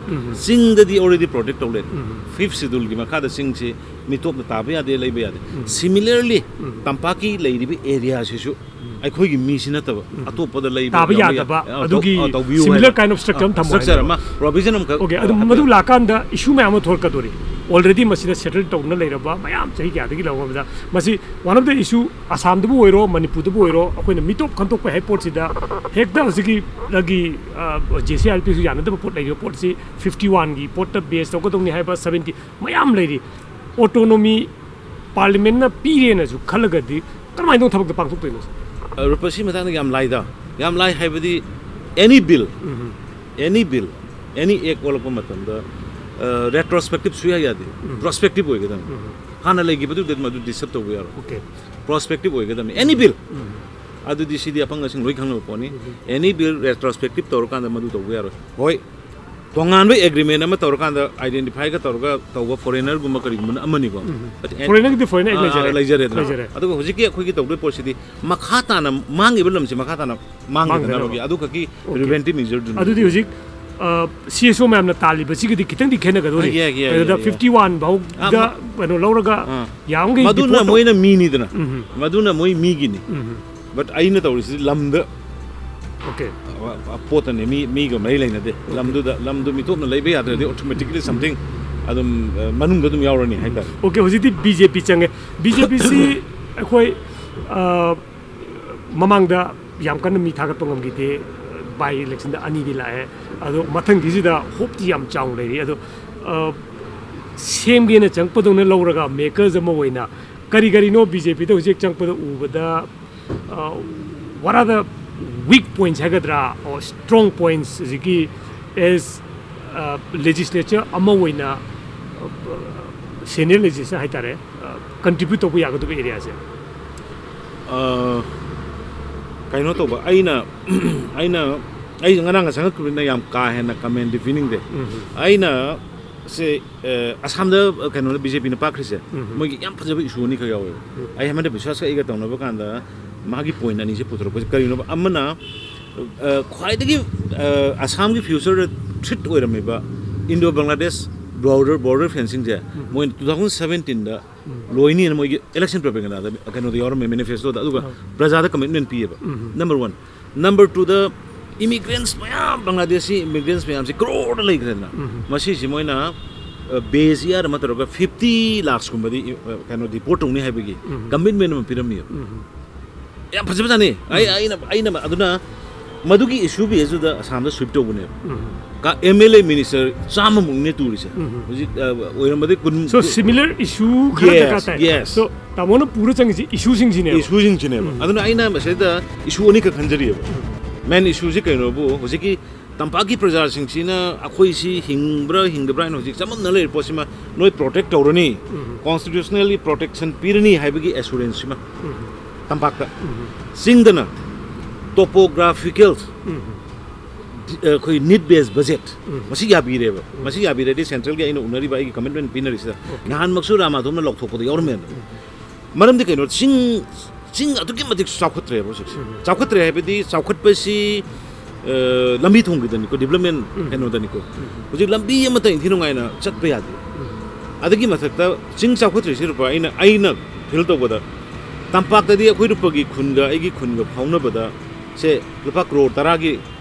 ꯆꯤꯡꯗꯗꯤ already protect ꯇꯧ ꯂꯩꯔꯦ꯫ Fifth Schedule ꯒꯤ ꯃꯈꯥꯗ ꯆꯤꯡꯁꯤ ꯃꯤꯇꯣꯞꯅ ꯇꯥꯕ ꯌꯥꯗꯦ, ꯂꯩꯕ ꯌꯥꯗꯦ꯫ Similarly, ꯇꯝꯄꯥꯛꯀꯤ ꯂꯩꯔꯤꯕ area ꯁꯤꯁꯨ ꯑꯩꯈꯣꯏꯒꯤ ꯃꯤꯁꯤ ꯅꯠꯇꯕ ꯑꯇꯣꯞꯄꯗ ꯂꯩꯕ ꯇꯥꯕ ꯌꯥꯎꯕ ꯌꯥ-, ꯌꯥꯗꯕ, ꯑ, ꯑꯗꯨꯒꯤ ꯇꯧ-, ꯑ, ꯇꯧꯕꯤꯌꯨ similar ꯍꯥꯏꯅ, kind of structure ꯑ, ꯑꯃ ꯊꯝꯃꯣ structure ꯍꯥꯏꯅ꯫ ꯑꯃ, provision ꯑꯃꯈꯛ, OK, ꯑꯗꯨ ꯑ, ꯃꯗꯨ ꯍꯥꯞꯄꯤꯔꯛꯑꯣ꯫ ꯂꯥꯛꯀꯥꯟꯗ issue ꯃꯌꯥꯝ ꯑꯃ ꯊꯣꯛꯂꯛꯀꯗꯣꯔꯤ꯫ Already ꯃꯁꯤꯗ settle ꯇꯧꯗꯨꯅ ꯂꯩꯔꯕ ꯃꯌꯥꯝ ꯆꯍꯤ ꯀꯌꯥꯗꯒꯤ ꯂꯧꯔꯕꯗ ꯃꯁꯤ one of the issue ꯑꯁꯥꯝꯗꯕꯨ ꯑꯣꯏꯔꯣ, ꯃꯅꯤꯄꯨꯔꯗꯕꯨ ꯑꯣꯏꯔꯣ, ꯑꯩꯈꯣꯏꯅ ꯃꯤꯇꯣꯞ ꯈꯟꯗꯣꯛꯄ ꯍꯥꯏ ꯄꯣꯠꯁꯤꯗ ꯍꯦꯛꯇ ꯍꯧꯖꯤꯛꯀꯤ, ꯑ, JCRP ꯁꯨ ꯌꯥꯅꯗꯕ ꯄꯣꯠ ꯂꯩꯔꯤꯕ ꯄꯣꯠꯁꯤ fifty one ꯒꯤ ꯄꯣꯠꯇ base ꯇꯧꯒꯗꯧꯅꯤ ꯍꯥꯏꯕ seventy ꯃꯌꯥꯝ ꯂꯩꯔꯤ꯫ Autonomy Parliament ꯅ ꯄꯤꯔꯦꯅꯁꯨ ꯈꯜꯂꯒꯗꯤ ꯀꯔꯝꯍꯥꯏꯅ ꯇꯧꯅ ꯊꯕꯛꯇ ꯄꯥꯡꯊꯣꯛꯇꯣꯏꯅꯣ? ꯑ, ꯔꯨꯄꯁꯤ ꯃꯇꯥꯡꯗ ꯌꯥꯝ ꯂꯥꯏꯗ, ꯌꯥꯝ ꯂꯥꯏ ꯍꯥꯏꯕꯗꯤ any bill, any bill, any act ꯑꯣꯜꯂꯛꯄ ꯃꯇꯝꯗ, ꯑ, retrospective ꯁꯨꯌꯥ ꯌꯥꯗꯦ, prospective ꯑꯣꯏꯒꯗꯕꯅꯤ꯫ ꯍꯥꯟꯅ ꯂꯩꯈꯤꯕꯗꯨꯗ ꯃꯗꯨ disturb ꯇꯧꯕ ꯌꯥꯔꯣꯏ꯫ OK. Prospective ꯑꯣꯏꯒꯗꯕꯅꯤ, any bill꯫ ꯑꯗꯨꯗꯤ ꯁꯤꯗꯤ ꯑꯄꯪ ꯑꯁꯤꯡ ꯂꯣꯏ ꯈꯪꯅꯕ ꯄꯣꯠꯅꯤ꯫ Any bill retrospective ꯇꯧꯔꯀꯥꯟꯗ ꯃꯗꯨ ꯇꯧꯕ ꯌꯥꯔꯣꯏ꯫ ꯍꯣꯏ, ꯇꯣꯉꯥꯟꯕ agreement ꯑꯃ ꯇꯧꯔꯀꯥꯟꯗ identify ꯒ ꯇꯧꯔꯒ ꯇꯧꯕ foreigner ꯒꯨꯝꯕ ꯀꯔꯤꯒꯨꯝꯕꯅ ꯑꯃꯅꯤꯀꯣ꯫ But an-, Foreigner ꯒꯤꯗꯤ foreigner act ꯑꯥ, ꯑꯥ, ꯂꯩꯖꯔꯦ꯫ ꯂꯩꯖꯔꯦꯗꯅ꯫ ꯂꯩꯖꯔꯦ꯫ ꯑꯗꯨꯒ ꯍꯧꯖꯤꯛꯀꯤ ꯑꯩꯈꯣꯏꯒꯤ ꯇꯧꯗꯣꯏ ꯄꯣꯠꯁꯤꯗꯤ ꯃꯈꯥ ꯇꯥꯅ ꯃꯥꯡꯉꯤꯕ ꯂꯝꯁꯤ ꯃꯈꯥ ꯇꯥꯅ ꯃꯥꯡꯗꯅꯕꯒꯤ ꯃꯥꯡꯗꯅꯕ꯫ ꯑꯗꯨꯈꯛꯀꯤ OK. Preventive measure ꯗꯨꯅꯤ꯫ ꯑꯗꯨꯗꯤ ꯍꯧꯖꯤꯛ, ꯑ, CSO ꯃꯌꯥꯝꯅ ꯇꯥꯜꯂꯤꯕꯁꯤꯒꯗꯤ ꯈꯤꯇꯪꯗꯤ ꯈꯦꯠꯅꯒꯗꯧꯔꯤ꯫ ꯑ, ꯌꯥꯏ, ꯌꯥꯏ, ꯌꯥꯏ, ꯑꯗꯨꯗ ꯌꯥꯏ, ꯌꯥꯏ꯫ Fifty one ꯐꯥꯎꯗ, ꯑ, ꯃ-, ꯀꯩꯅꯣ ꯂꯧꯔꯒ ꯑ꯫ ꯌꯥꯝꯈꯩ ꯃꯗꯨꯅ report ꯇꯧ-, ꯃꯣꯏꯅ ꯃꯤꯅꯤꯗꯅ꯫ ꯎꯝ꯫ ꯃꯗꯨꯅ ꯃꯣꯏ ꯃꯤꯒꯤꯅꯤ꯫ ꯎꯝ꯫ But ꯑꯩꯅ ꯇꯧꯔꯤꯁꯤꯗꯤ ꯂꯝꯗ OK. ꯑ, ꯑ, ꯄꯣꯠꯇꯅꯦ, ꯃꯤ, ꯃꯤꯒ ꯃꯔꯤ ꯂꯩꯅꯗꯦ꯫ OK. ꯂꯝꯗꯨꯗ, ꯂꯝꯗꯨ ꯃꯤꯇꯣꯞꯅ ꯂꯩꯕ ꯌꯥꯗ꯭ꯔꯗꯤ automatically something ꯑꯗꯨꯝ, ꯑ, ꯃꯅꯨꯡꯗ ꯑꯗꯨꯝ ꯌꯥꯎꯔꯅꯤ ꯍꯥꯏꯇꯥꯔꯦ꯫ OK, ꯍꯧꯖꯤꯛꯇꯤ BJP ꯆꯪꯉꯦ꯫ BJP ꯁꯤ ꯑꯩꯈꯣꯏ, ꯑ, ꯃꯃꯥꯡꯗ ꯌꯥꯝ ꯀꯟꯅ ꯃꯤ ꯊꯥꯒꯠꯄ ꯉꯝꯈꯤꯗꯦ꯫ By election ꯗ ꯑꯅꯤꯗꯤ ꯂꯥꯛꯑꯦ꯫ ꯑꯗꯣ ꯃꯊꯪꯒꯤꯁꯤꯗ hope ꯇꯤ ꯌꯥꯝ ꯆꯥꯎꯅ ꯂꯩꯔꯤ꯫ ꯑꯗꯣ, ꯑ, ꯁꯦꯝꯒꯦꯅ ꯆꯪꯉꯛꯄꯗꯧꯅ ꯂꯧꯔꯒ makers ꯑꯃ ꯑꯣꯏꯅ ꯀꯔꯤ ꯀꯔꯤꯅꯣ BJP ꯗ ꯍꯧꯖꯤꯛ ꯆꯪꯉꯛꯄꯗ ꯎꯕꯗ, ꯑ, what are the Weak points ꯍꯥꯏꯒꯗ꯭ꯔꯥ, strong points, ꯍꯧꯖꯤꯛꯀꯤ as legislature ꯑꯃ ꯑꯣꯏꯅ, senior legislature ꯍꯥꯏꯇꯥꯔꯦ, contribute ꯇꯧꯕ ꯌꯥꯒꯗꯕ areaꯁꯦ? ꯀꯩꯅꯣ ꯇꯧꯕ, ꯑꯩꯅ ꯑꯩꯅ ꯑꯩ ꯉꯔꯥꯡꯒ ꯆꯪꯉꯛꯈꯤꯕꯅꯤꯅ ꯌꯥꯝ ꯀꯥ ꯍꯦꯟꯅ comment ꯗꯤ ꯄꯤꯅꯤꯡꯗꯦ꯫ ꯑꯩꯅ ꯁꯦ ꯑꯁꯥꯝꯗ ꯀꯩꯅꯣꯅ BJPꯅ ꯄꯥꯛꯈ꯭ꯔꯤꯁꯦ, ꯃꯣꯏꯒꯤ ꯌꯥꯝ ꯐꯖꯕ issue ꯑꯅꯤꯈꯛ ꯌꯥꯎꯋꯦꯕ꯫ ꯑꯩ ꯍꯦꯃꯟꯇ ꯕꯤꯁ꯭ꯋꯥꯁꯀ ꯑꯩꯒ ꯇꯧꯅꯕ ꯀꯥꯟꯗ ꯃꯥꯒꯤ point ꯑꯅꯤꯁꯦ ꯄꯨꯊꯣꯔꯛꯄꯁꯦ ꯀꯔꯤꯅꯣꯕ? ꯑꯃꯅ ꯈ꯭ꯋꯥꯏꯗꯒꯤ ꯑꯁꯥꯝꯒꯤ future ꯗ threat ꯑꯣꯏꯔꯝꯃꯤꯕ Indo Bangladesh border border fencing ꯁꯦ ꯃꯣꯏꯅ two thousand seventeen ꯗ ꯂꯣꯏꯅꯤꯅ ꯃꯣꯏꯒꯤ election propaganda ꯗ ꯀꯩꯅꯣꯗ ꯌꯥꯎꯔꯝꯃꯦ, manifesto ꯗ꯫ ꯑꯗꯨꯒ ꯄ꯭ꯔꯖꯥꯗ commitment ꯄꯤꯌꯦꯕ꯫ Number one꯫ Number two ꯗ immigrants ꯃꯌꯥꯝ, ꯕꯪꯒ꯭ꯂꯥꯗꯦꯁꯤ immigrants ꯃꯌꯥꯝꯁꯤ crore ꯗ ꯂꯩꯈ꯭ꯔꯦꯗꯅ꯫ ꯃꯁꯤꯁꯤ ꯃꯣꯏꯅ base year ꯑꯃ ꯇꯧꯔꯒ fifty lakhs ꯀꯨꯝꯕꯗꯤ ꯀꯩꯅꯣ deport ꯇꯧꯅꯤ ꯍꯥꯏꯕꯒꯤ commitment ꯑꯃ ꯄꯤꯔꯝꯃꯤꯕ꯫ ꯌꯥꯝ ꯐꯖꯕꯖꯥꯠꯅꯤ꯫ ꯑꯩ ꯑꯩꯅ ꯑꯩꯅ ꯑꯗꯨꯅ ꯃꯗꯨꯒꯤ issue base ꯇꯨꯗ ꯑꯁꯥꯝꯗ sweep ꯇꯧꯕꯅꯦꯕ꯫ ꯀ MLA minister ꯆꯥꯝꯃꯃꯨꯛꯅꯦ ꯇꯨꯔꯤꯁꯦ꯫ ꯍꯧꯖꯤꯛ ꯑꯣꯏꯔꯝꯕꯗꯤ ꯀꯨꯟ꯫ So similar issue ꯈꯔ ꯗꯔꯀꯥꯔ ꯇꯥꯏ꯫ So ꯇꯥꯃꯣꯅ ꯄꯨꯔ ꯆꯪꯉꯤꯁꯤ issue ꯁꯤꯡꯁꯤꯅꯦꯕ꯫ Issue ꯁꯤꯡꯁꯤꯅꯦꯕ꯫ ꯑꯗꯨꯅ ꯑꯩꯅ ꯃꯁꯤꯗ issue ꯑꯅꯤꯈꯛ ꯈꯟꯖꯔꯤꯑꯕ꯫ Main issue ꯁꯤ ꯀꯩꯅꯣꯕꯨ, ꯍꯧꯖꯤꯛꯀꯤ ꯇꯝꯄꯥꯛꯀꯤ ꯄ꯭ꯔꯖꯥꯁꯤꯡꯁꯤꯅ ꯑꯩꯈꯣꯏꯁꯤ ꯍꯤꯡꯕ꯭ꯔꯥ ꯍꯤꯡꯗꯕ꯭ꯔꯥ ꯍꯥꯏꯅ ꯍꯧꯖꯤꯛ ꯆꯃꯝꯅ ꯂꯩꯔꯤꯕ ꯄꯣꯠꯁꯤꯃ ꯅꯣꯏ protect ꯇꯧꯔꯅꯤ, constitutionally protection ꯄꯤꯔꯅꯤ ꯍꯥꯏꯕꯒꯤ assurance ꯁꯤꯃ꯫ ꯇꯝꯄꯥꯛꯇ꯫ ꯆꯤꯡꯗꯅ topographical ꯑꯩꯈꯣꯏ need based budget ꯃꯁꯤ ꯌꯥꯕꯤꯔꯦꯕ꯫ ꯃꯁꯤ ꯌꯥꯕꯤꯔꯗꯤ central ꯒꯤ ꯑꯩꯅ ꯎꯅꯔꯤꯕ ꯑꯩꯒꯤ commitment ꯄꯤꯅꯔꯤꯁꯤꯗ ꯅꯍꯥꯟꯃꯛꯁꯨ ꯔꯥꯃꯥꯙꯣꯟꯅ ꯂꯥꯎꯊꯣꯛꯄꯗ ꯌꯥꯎꯔꯝꯃꯦꯕ꯫ ꯃꯔꯝꯗꯤ ꯀꯩꯅꯣ, ꯆꯤꯡ ꯆꯤꯡ ꯑꯗꯨꯛꯀꯤ ꯃꯇꯤꯛ ꯆꯥꯎꯈꯠꯇ꯭ꯔꯦꯕ ꯍꯧꯖꯤꯛꯁꯦ꯫ ꯆꯥꯎꯈꯠꯇ꯭ꯔꯦ ꯍꯥꯏꯕꯗꯤ ꯆꯥꯎꯈꯠꯄꯁꯤ ꯂꯝꯕꯤ ꯊꯣꯡꯒꯤꯗꯅꯤꯀꯣ, development ꯀꯩꯅꯣꯗꯅꯤꯀꯣ꯫ ꯍꯧꯖꯤꯛ ꯂꯝꯕꯤ ꯑꯃꯇ ꯏꯟꯊꯤ ꯅꯨꯡꯉꯥꯏꯅ ꯆꯠꯄ ꯌꯥꯗꯦ꯫ ꯑꯗꯨꯒꯤ ꯃꯊꯛꯇ ꯆꯤꯡ ꯆꯥꯎꯈꯠꯇ꯭ꯔꯤꯁꯤ ꯔꯨꯄꯥ, ꯑꯩꯅ ꯑꯩꯅ feel ꯇꯧꯕꯗ ꯇꯝꯄꯥꯛꯇꯗꯤ ꯑꯩꯈꯣꯏ ꯔꯨꯄꯥꯒꯤ ꯈꯨꯟꯒ ꯑꯩꯒꯤ ꯈꯨꯟꯒ ꯐꯥꯎꯅꯕꯗ ꯁꯦ ꯂꯨꯄꯥ ꯀ꯭ꯔꯣꯔ ꯇꯔꯥꯒꯤ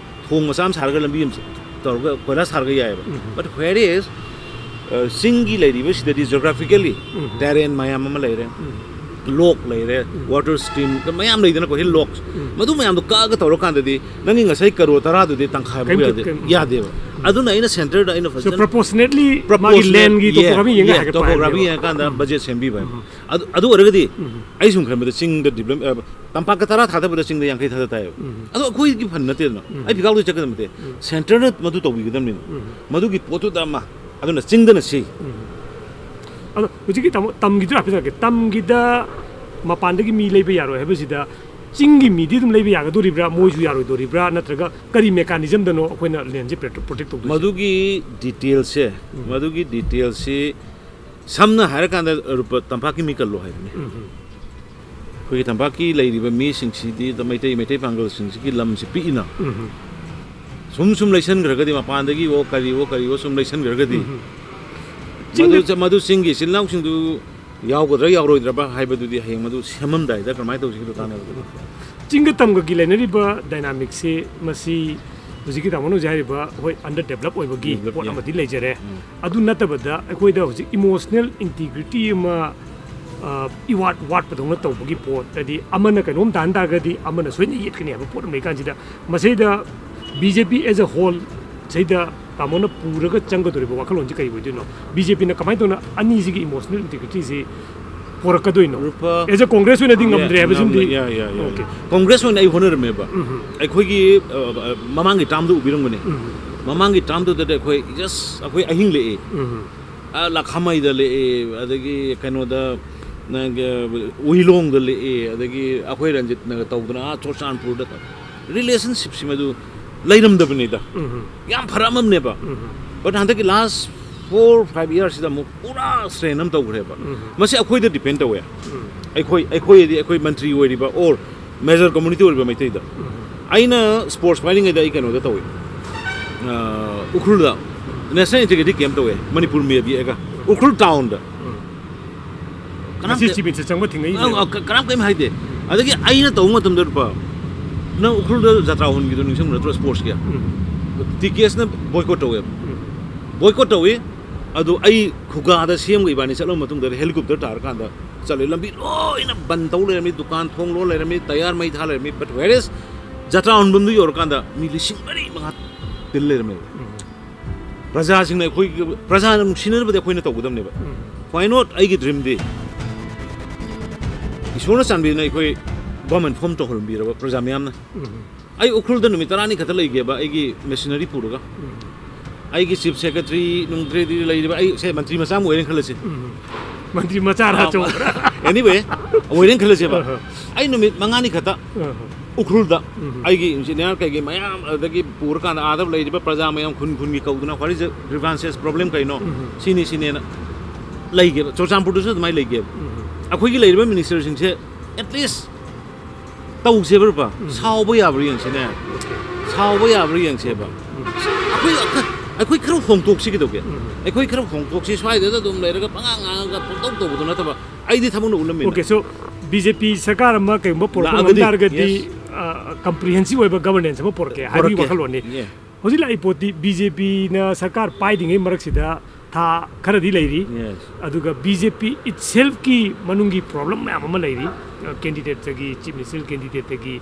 ꯊꯣꯡ ꯃꯆꯥ ꯑꯃ ꯁꯥꯔꯒ ꯂꯝꯕꯤ ꯑꯃ ꯇꯧꯔꯒ ꯀꯣꯏꯂꯥꯁ ꯊꯥꯔꯒ ꯌꯥꯏꯑꯕ꯫ But whereas ꯆꯤꯡꯒꯤ ꯂꯩꯔꯤꯕꯁꯤꯗꯗꯤ geographically terrain ꯃꯌꯥꯝ ꯑꯃ ꯂꯩꯔꯦ, ꯂꯣꯛ ꯂꯩꯔꯦ, water stream ꯃꯌꯥꯝ ꯂꯩꯗꯅꯀꯣ, hill locks꯫ ꯃꯗꯨ ꯃꯌꯥꯝꯗꯣ ꯀꯛꯑꯒ ꯇꯧꯔꯀꯥꯟꯗꯗꯤ ꯅꯪꯒꯤ ꯉꯁꯥꯏ ꯀꯔꯣꯔ ꯇꯔꯥꯗꯨꯗꯤ ꯇꯪꯈꯥꯏ ꯐꯥꯎ ꯌꯥꯗꯦ꯫ ꯌꯥꯗꯦꯕ꯫ ꯑꯗꯨꯅ ꯑꯩꯅ ꯁꯦꯟꯇꯔꯗ ꯑꯩꯅ ꯐꯖꯅ ꯄ꯭ꯔꯣꯄꯣꯁꯅꯦꯠꯂꯤ ꯃꯥꯒꯤ proportionate- ꯂꯦꯟꯒꯤ yeah, ꯇꯣꯄꯣꯒ꯭ꯔꯥꯐꯤ ꯌꯦꯡꯉꯒ yeah, ꯍꯥꯏꯒꯠꯄ topography ꯍꯥꯏꯕꯅꯦꯕ꯫ ꯌꯦꯡꯉꯀꯥꯟꯗ ꯕꯖꯦꯠ ꯁꯦꯝꯕꯤꯕ ꯍꯥꯏꯕ꯫ ꯑꯗꯨ ꯑꯗꯨ ꯑꯣꯏꯔꯒꯗꯤ ꯑꯩ ꯁꯨꯝ ꯈꯟꯕꯗ ꯆꯤꯡꯗ ꯗꯤꯕꯂꯞ ꯇꯝꯄꯥꯛꯇ ꯇꯔꯥ ꯊꯥꯗꯕꯗ ꯆꯤꯡꯗ ꯌꯥꯡꯈꯩ ꯊꯥꯗ ꯇꯥꯏꯌꯦꯕ꯫ ꯑꯗꯣ ꯑꯩꯈꯣꯏꯒꯤ ꯐꯟ ꯅꯠꯇꯦꯗꯅ, ꯑꯩ ꯐꯤꯒꯥꯎꯗ ꯆꯠꯀꯗꯕ ꯅꯠꯇꯦ꯫ ꯁꯦꯟꯇꯔꯅ ꯃꯗꯨ ꯇꯧꯕꯤꯒꯗꯕꯅꯤꯅ, ꯃꯗꯨꯒꯤ ꯄꯣꯠꯇꯨꯗ ꯑꯃ, ꯑꯗꯨꯅ ꯆꯤꯡꯗꯅ ꯁꯤ ꯑꯗꯣ ꯍꯧꯖꯤꯛꯀꯤ ꯇꯥꯃꯣ ꯇꯝꯒꯤꯗꯨ ꯍꯥꯏꯐꯦꯠ ꯍꯪꯒꯦ꯫ ꯇꯝꯒꯤꯗ ꯃꯄꯥꯟꯗꯒꯤ ꯃꯤ ꯂꯩꯕ ꯌꯥꯔꯣꯏ ꯍꯥꯏꯕꯁꯤꯗ ꯆꯤꯡꯒꯤ ꯃꯤꯗꯤ ꯑꯗꯨꯝ ꯂꯩꯕ ꯌꯥꯒꯗꯣꯔꯤꯕ꯭ꯔꯥ, ꯃꯣꯏꯁꯨ ꯌꯥꯔꯣꯏꯗꯣꯔꯤꯕ꯭ꯔꯥ, ꯅꯠꯇ꯭ꯔꯒ ꯀꯔꯤ ꯃꯦꯀꯥꯅꯤꯖꯝꯗꯅꯣ ꯑꯩꯈꯣꯏꯅ ꯂꯦꯟꯁꯦ ꯄ꯭ꯔꯣꯇꯦꯛ ꯇꯧꯗꯣꯏꯁꯦ? ꯃꯗꯨꯒꯤ ꯗꯤꯇꯦꯜꯁꯦ, ꯃꯗꯨꯒꯤ ꯗꯤꯇꯦꯜꯁꯤ ꯁꯝꯅ ꯍꯥꯏꯔꯀꯥꯟꯗ ꯔꯨꯄ ꯇꯝꯄꯥꯛꯀꯤ ꯃꯤ ꯀꯜꯂꯣ ꯍꯥꯏꯕꯅꯤ꯫ ꯑꯩꯈꯣꯏꯒꯤ ꯇꯝꯄꯥꯛꯀꯤ ꯂꯩꯔꯤꯕ ꯃꯤꯁꯤꯡꯁꯤꯗꯤ ꯃꯩꯇꯩ ꯃꯩꯇꯩ ꯄꯥꯡꯒꯜꯁꯤꯡꯁꯤꯒꯤ ꯂꯝꯁꯤ ꯄꯤꯛꯏꯅ, ꯁꯨꯝ ꯁꯨꯝ ꯂꯩꯁꯟꯈ꯭ꯔꯒꯗꯤ, ꯃꯄꯥꯟꯗꯒꯤ ꯑꯣ ꯀꯔꯤ ꯑꯣ ꯀꯔꯤ ꯑꯣ ꯁꯨꯝ ꯂꯩꯁꯟꯈ꯭ꯔꯒꯗꯤ, ꯆꯤꯡꯗ- ꯃꯗꯨ ꯃꯗꯨ ꯆꯤꯡꯒꯤ ꯏꯆꯤꯜ ꯏꯅꯥꯎꯁꯤꯡꯗꯨ ꯌꯥꯎꯒꯗ꯭ꯔꯥ ꯌꯥꯎꯔꯣꯏꯗ꯭ꯔꯕ ꯍꯥꯏꯕꯗꯨꯗꯤ ꯍꯌꯦꯡ ꯃꯗꯨ ꯁꯦꯝꯃꯝꯗꯥꯏꯗ ꯀꯔꯝꯍꯥꯏꯅ ꯇꯧꯁꯤꯒꯦꯗꯣ ꯇꯥꯟꯅꯕꯗ꯫ ꯆꯤꯡꯒ ꯇꯝꯒꯒꯤ ꯂꯩꯅꯔꯤꯕ ꯗꯥꯏꯅꯥꯃꯤꯛꯁꯤ ꯃꯁꯤ ꯍꯧꯖꯤꯛꯀꯤ ꯇꯥꯃꯣꯅ ꯍꯧꯖꯤꯛ ꯍꯥꯏꯔꯤꯕ, ꯍꯣꯏ, ꯑꯟꯗꯔ ꯗꯦꯕꯂꯞ ꯑꯣꯏꯕꯒꯤ Develop, ꯄꯣꯠ yeah. ꯑꯃꯗꯤ ꯂꯩꯖꯔꯦ꯫ ꯑꯗꯨ ꯅꯠꯇꯕꯗ ꯑꯩꯈꯣꯏꯗ ꯍꯧꯖꯤꯛ ꯏꯃꯣꯁꯅꯦꯜ ꯏꯟꯇꯤꯒ꯭ꯔꯤꯇꯤ ꯑꯃ, ꯑ, ꯏꯋꯥꯠ ꯋꯥꯠꯄꯗꯧꯅ ꯇꯧꯕꯒꯤ ꯄꯣꯠ, ꯍꯥꯏꯗꯤ ꯑꯃꯅ ꯀꯩꯅꯣꯝ ꯇꯥꯍꯟ ꯇꯥꯔꯒꯗꯤ ꯑꯃꯅ ꯁꯣꯏꯗꯅ ꯌꯦꯠꯀꯅꯤ ꯍꯥꯏꯕ ꯄꯣꯠ ꯑꯃ ꯂꯩꯀꯥꯟꯁꯤꯗ, ꯃꯁꯤꯗ B J P as a whole ꯁꯤꯗ ꯇꯥꯃꯣꯅ ꯄꯨꯔꯒ ꯆꯪꯒꯗꯧꯔꯤꯕ ꯋꯥꯈꯜꯂꯣꯟꯁꯤ ꯀꯔꯤ ꯑꯣꯏꯗꯣꯏꯅꯣ? ꯕꯤ ꯖꯦ ꯄꯤꯅ ꯀꯃꯥꯏꯅ ꯇꯧꯅ ꯑꯅꯤꯁꯤꯒꯤ ꯏꯃꯣꯁꯅꯦꯜ ꯏꯟꯇꯤꯒ꯭ꯔꯤꯇꯤꯁꯤ ꯄꯣꯔꯛꯀꯗꯣꯏꯅꯣ? ꯔꯨꯄꯥ- ꯑꯦꯖ ꯑ ꯀꯣꯡꯒ꯭ꯔꯦꯁ ꯑꯣꯏꯅꯗꯤ Yeah, ꯉꯝꯗ꯭ꯔꯦ ꯍꯥꯏꯕꯁꯤꯃꯗꯤ꯫ yeah, yeah, yeah, yeah. Okay. Congress ꯑꯣꯏꯅ ꯑꯩ ꯍꯣꯠꯅꯔꯝꯃꯦꯕ꯫ ꯑꯩꯈꯣꯏꯒꯤ ꯑ, ꯑ, ꯃꯃꯥꯡꯒꯤ ꯇꯥꯝꯗ ꯎꯕꯤꯔꯝꯒꯅꯤ꯫ ꯃꯃꯥꯡꯒꯤ ꯇꯥꯝꯗꯨꯗꯗꯤ ꯑꯩꯈꯣꯏ ꯖꯁ ꯑꯩꯈꯣꯏ ꯑꯍꯤꯡ ꯂꯦꯛꯑꯦ꯫ ꯑ, ꯂꯈꯥꯃꯩꯗ ꯂꯦꯛꯑꯦ, ꯑꯗꯒꯤ ꯀꯩꯅꯣꯗ, ꯅꯪꯒꯤ, ꯎꯍꯤꯂꯣꯡꯗ ꯂꯦꯛꯑꯦ, ꯑꯗꯒꯤ ꯑꯩꯈꯣꯏ ꯔꯟꯖꯤꯠꯅꯒ ꯇꯧꯗꯅ ꯑꯥ ꯆꯨꯔꯆꯥꯟꯄꯨꯔꯗ ꯇꯧ-, ꯔꯤꯂꯦꯁꯟꯁꯤꯞꯁꯤ ꯃꯗꯨ ꯂꯩꯔꯝꯗꯕꯅꯤꯗ꯫ ꯌꯥꯝ ꯐꯔꯛꯑꯃꯝꯅꯦꯕ꯫ But ꯍꯟꯗꯛꯀꯤ ꯂꯥꯁ ꯐꯣꯔ ꯐꯥꯏꯚ ꯏꯌꯥꯔꯁꯤꯗ ꯑꯃꯨꯛ ꯄꯨꯔꯥ ꯁ꯭ꯇ꯭ꯔꯦꯟ ꯑꯃ ꯇꯧꯈ꯭ꯔꯦꯕ꯫ ꯃꯁꯤ ꯑꯩꯈꯣꯏꯗ ꯗꯤꯄꯦꯟ ꯇꯧꯋꯦ꯫ ꯑꯩꯈꯣꯏ ꯑꯩꯈꯣꯏꯗꯤ ꯑꯩꯈꯣꯏ ꯃꯟꯇ꯭ꯔꯤ ꯑꯣꯏꯔꯤꯕ ꯑꯣꯔ ꯃꯦꯖꯔ ꯀꯝꯃꯨꯅꯤꯇꯤ ꯑꯣꯏꯔꯤꯕ ꯃꯩꯇꯩꯗ꯫ ꯑꯩꯅ ꯁ꯭ꯄꯣꯔꯠꯁ ꯄꯥꯏꯔꯤꯉꯩꯗ ꯑꯩ ꯀꯩꯅꯣꯗ ꯇꯧꯏ, ꯑ, ꯎꯈ꯭ꯔꯨꯜꯗ ꯅꯦꯁꯅꯦꯜ ꯏꯟꯇꯤꯒ꯭ꯔꯤꯇꯤ ꯀꯦꯝꯞ ꯇꯧꯋꯦ, ꯃꯅꯤꯄꯨꯔ ꯃꯦꯞ ꯌꯦꯛꯑꯒ ꯎꯈ꯭ꯔꯨꯜ ꯇꯥꯎꯟꯗ꯫ ꯀꯅꯥꯝ ꯉꯁꯤ ꯆꯤꯞ ꯃꯤꯅꯤꯁꯇꯔ ꯆꯪꯕ ꯊꯦꯡꯅꯩꯅꯦ꯫ ꯑ, ꯑ, ꯀ- ꯀꯅꯥꯝ ꯀꯔꯤꯝ ꯍꯥꯏꯗꯦ꯫ ꯑꯗꯒꯤ ꯑꯩꯅ ꯇꯧꯕ ꯃꯇꯝꯗ, ꯂꯨꯄꯥ, ꯅꯪ ꯎꯈ꯭ꯔꯨꯜꯗ ꯖꯇ꯭ꯔꯥ ꯍꯣꯟꯈꯤꯗꯣ ꯅꯤꯡꯁꯤꯡꯕ ꯅꯠꯇ꯭ꯔꯣ, ꯁ꯭ꯄꯣꯔꯠꯁꯀꯤ? ꯇꯤ ꯀꯦ ꯑꯦꯁꯅ ꯕꯣꯏꯀꯣꯠ ꯇꯧꯋꯦꯕ꯫ ꯕꯣꯏꯀꯣꯠ ꯇꯧꯏ꯫ ꯑꯗꯨ ꯑꯩ ꯈꯨꯒꯥꯗ ꯁꯤ ꯑꯦꯝꯒ ꯏꯕꯥꯅꯤ ꯆꯠꯂꯕ ꯃꯇꯨꯡꯗ ꯍꯦꯂꯤꯀꯣꯞꯇꯔ ꯇꯥꯔꯀꯥꯟꯗ ꯆꯠꯂꯦ꯫ ꯂꯝꯕꯤ ꯂꯣꯏꯅ ꯕꯟ ꯇꯧ ꯂꯩꯔꯝꯃꯤ, ꯗꯨꯀꯥꯟ ꯊꯣꯡ ꯂꯣꯟ ꯂꯩꯔꯝꯃꯤ, ꯇꯌꯥꯔ ꯃꯩ ꯊꯥ ꯂꯩꯔꯝꯃꯤ꯫ But whereas ꯖꯇ꯭ꯔꯥ ꯍꯣꯟꯐꯝꯗꯨ ꯌꯧꯔꯀꯥꯟꯗ ꯃꯤ ꯂꯤꯁꯤꯡ ꯃꯔꯤ ꯃꯉꯥ ꯇꯤꯜ ꯂꯩꯔꯝꯃꯦꯕ꯫ ꯄ꯭ꯔꯖꯥꯁꯤꯡꯅ ꯑꯩꯈꯣꯏꯒꯤ, ꯄ꯭ꯔꯖꯥꯅ ꯅꯨꯡꯁꯤꯅꯕꯗꯤ ꯑꯩꯈꯣꯏꯅ ꯇꯧꯒꯗꯕꯅꯦꯕ꯫ Why not? ꯑꯩꯒꯤ dreamꯗꯤ ꯏꯁꯣꯔꯅ ꯆꯥꯟꯕꯤꯗꯨꯅ ꯑꯩꯈꯣꯏ government form ꯇꯧꯍꯟꯕꯤꯔꯕ ꯄ꯭ꯔꯖꯥ ꯃꯌꯥꯝꯅ꯫ ꯑꯩ ꯎꯈ꯭ꯔꯨꯜꯗ ꯅꯨꯃꯤꯠ ꯇꯔꯥꯅꯤ ꯈꯛꯇ ꯂꯩꯒꯦꯕ, ꯑꯩꯒꯤ machinery ꯄꯨꯔꯒ꯫ ꯑꯩꯒꯤ chief secretary ꯅꯨꯡꯗ꯭ꯔꯦꯗꯤ ꯂꯩꯔꯤꯕ, ꯑꯩ ꯁꯦ ꯃꯟꯇ꯭ꯔꯤ ꯃꯆꯥ ꯑꯃ ꯑꯣꯏꯔꯦꯅ ꯈꯜꯂꯁꯤ꯫ ꯃꯟꯇ꯭ꯔꯤ ꯃꯆꯥꯔ ꯑꯆꯧꯕꯔ? Anyway, ꯑꯣꯏꯔꯦꯅ ꯈꯜꯂꯁꯦꯕ꯫ ꯑꯩ ꯅꯨꯃꯤꯠ ꯃꯉꯥꯅꯤ ꯈꯛꯇ ꯎꯈ꯭ꯔꯨꯜꯗ ꯑꯩꯒꯤ engineer ꯀꯩꯒꯤ ꯃꯌꯥꯝ ꯑꯗꯒꯤ ꯄꯨꯔꯀꯥꯟꯗ ꯑꯥꯗ ꯂꯩꯔꯤꯕ ꯄ꯭ꯔꯖꯥ ꯃꯌꯥꯝ ꯈꯨꯟ ꯈꯨꯟꯒꯤ ꯀꯧꯗꯨꯅ what is the grievances, problem ꯀꯩꯅꯣ? ꯁꯤꯅꯤ ꯁꯤꯅꯦꯅ ꯂꯩꯒꯦꯕ꯫ ꯆꯨꯔꯆꯥꯟꯄꯨꯔꯗꯁꯨ ꯑꯗꯨꯃꯥꯏꯅ ꯂꯩꯒꯦꯕ꯫ ꯑꯩꯈꯣꯏꯒꯤ ꯂꯩꯔꯤꯕ ministerꯁꯤꯡꯁꯦ at least ꯇꯧꯁꯦꯕ ꯂꯨꯄꯥ꯫ ꯁꯥꯎꯕ ꯌꯥꯕ꯭ꯔꯥ ꯌꯦꯡꯁꯤꯅꯦ꯫ ꯁꯥꯎꯕ ꯌꯥꯕ꯭ꯔꯥ ꯌꯦꯡꯁꯦꯕ꯫ ꯑꯩꯈꯣꯏ, ꯑꯩꯈꯣꯏ ꯈꯔ ꯍꯣꯡꯗꯣꯛꯁꯤ ꯀꯩꯗꯧꯒꯦ? ꯑꯩꯈꯣꯏ ꯈꯔ ꯍꯣꯡꯗꯣꯛꯁꯤ, ꯁ꯭ꯋꯥꯏꯗ ꯑꯗꯨꯝ ꯂꯩꯔꯒ ꯄꯉꯥꯡ ꯉꯥꯡꯉꯒ ꯄꯪꯇꯧ ꯇꯧꯕꯗꯣ ꯅꯠꯇꯕ, ꯑꯩꯗꯤ ꯊꯕꯛꯅ ꯎꯠꯂꯝꯃꯤꯅ꯫ Okay, so B J P ꯁꯔꯀꯥꯔ ꯑꯃ ꯀꯩꯒꯨꯝꯕ ꯄꯨꯔꯛꯄ ꯉꯝ ꯂꯥꯛꯑꯒꯗꯤ, ꯇꯥꯔꯒꯗꯤ, yes꯫ ꯑ, comprehensive ꯑꯣꯏꯕ governance ꯑꯃ ꯄꯨꯔꯛꯀꯦ ꯍꯥꯏꯕꯒꯤ ꯄꯨꯔꯛꯀꯦ꯫ ꯋꯥꯈꯜꯂꯣꯟꯅꯤ꯫ Yeah꯫ ꯍꯧꯖꯤꯛ ꯂꯥꯛꯏ ꯄꯣꯠꯇꯤ B J Pꯅ ꯁꯔꯀꯥꯔ ꯄꯥꯏꯗ꯭ꯔꯤꯉꯩ ꯃꯔꯛꯁꯤꯗ ꯊꯥ ꯈꯔꯗꯤ ꯂꯩꯔꯤ꯫ Yes꯫ ꯑꯗꯨꯒ B J P itselfꯀꯤ ꯃꯅꯨꯡꯒꯤ problem ꯃꯌꯥꯝ ꯑꯃ ꯂꯩꯔꯤ꯫ ꯑ, candidateꯇꯒꯤ, chief minister candidateꯇꯒꯤ,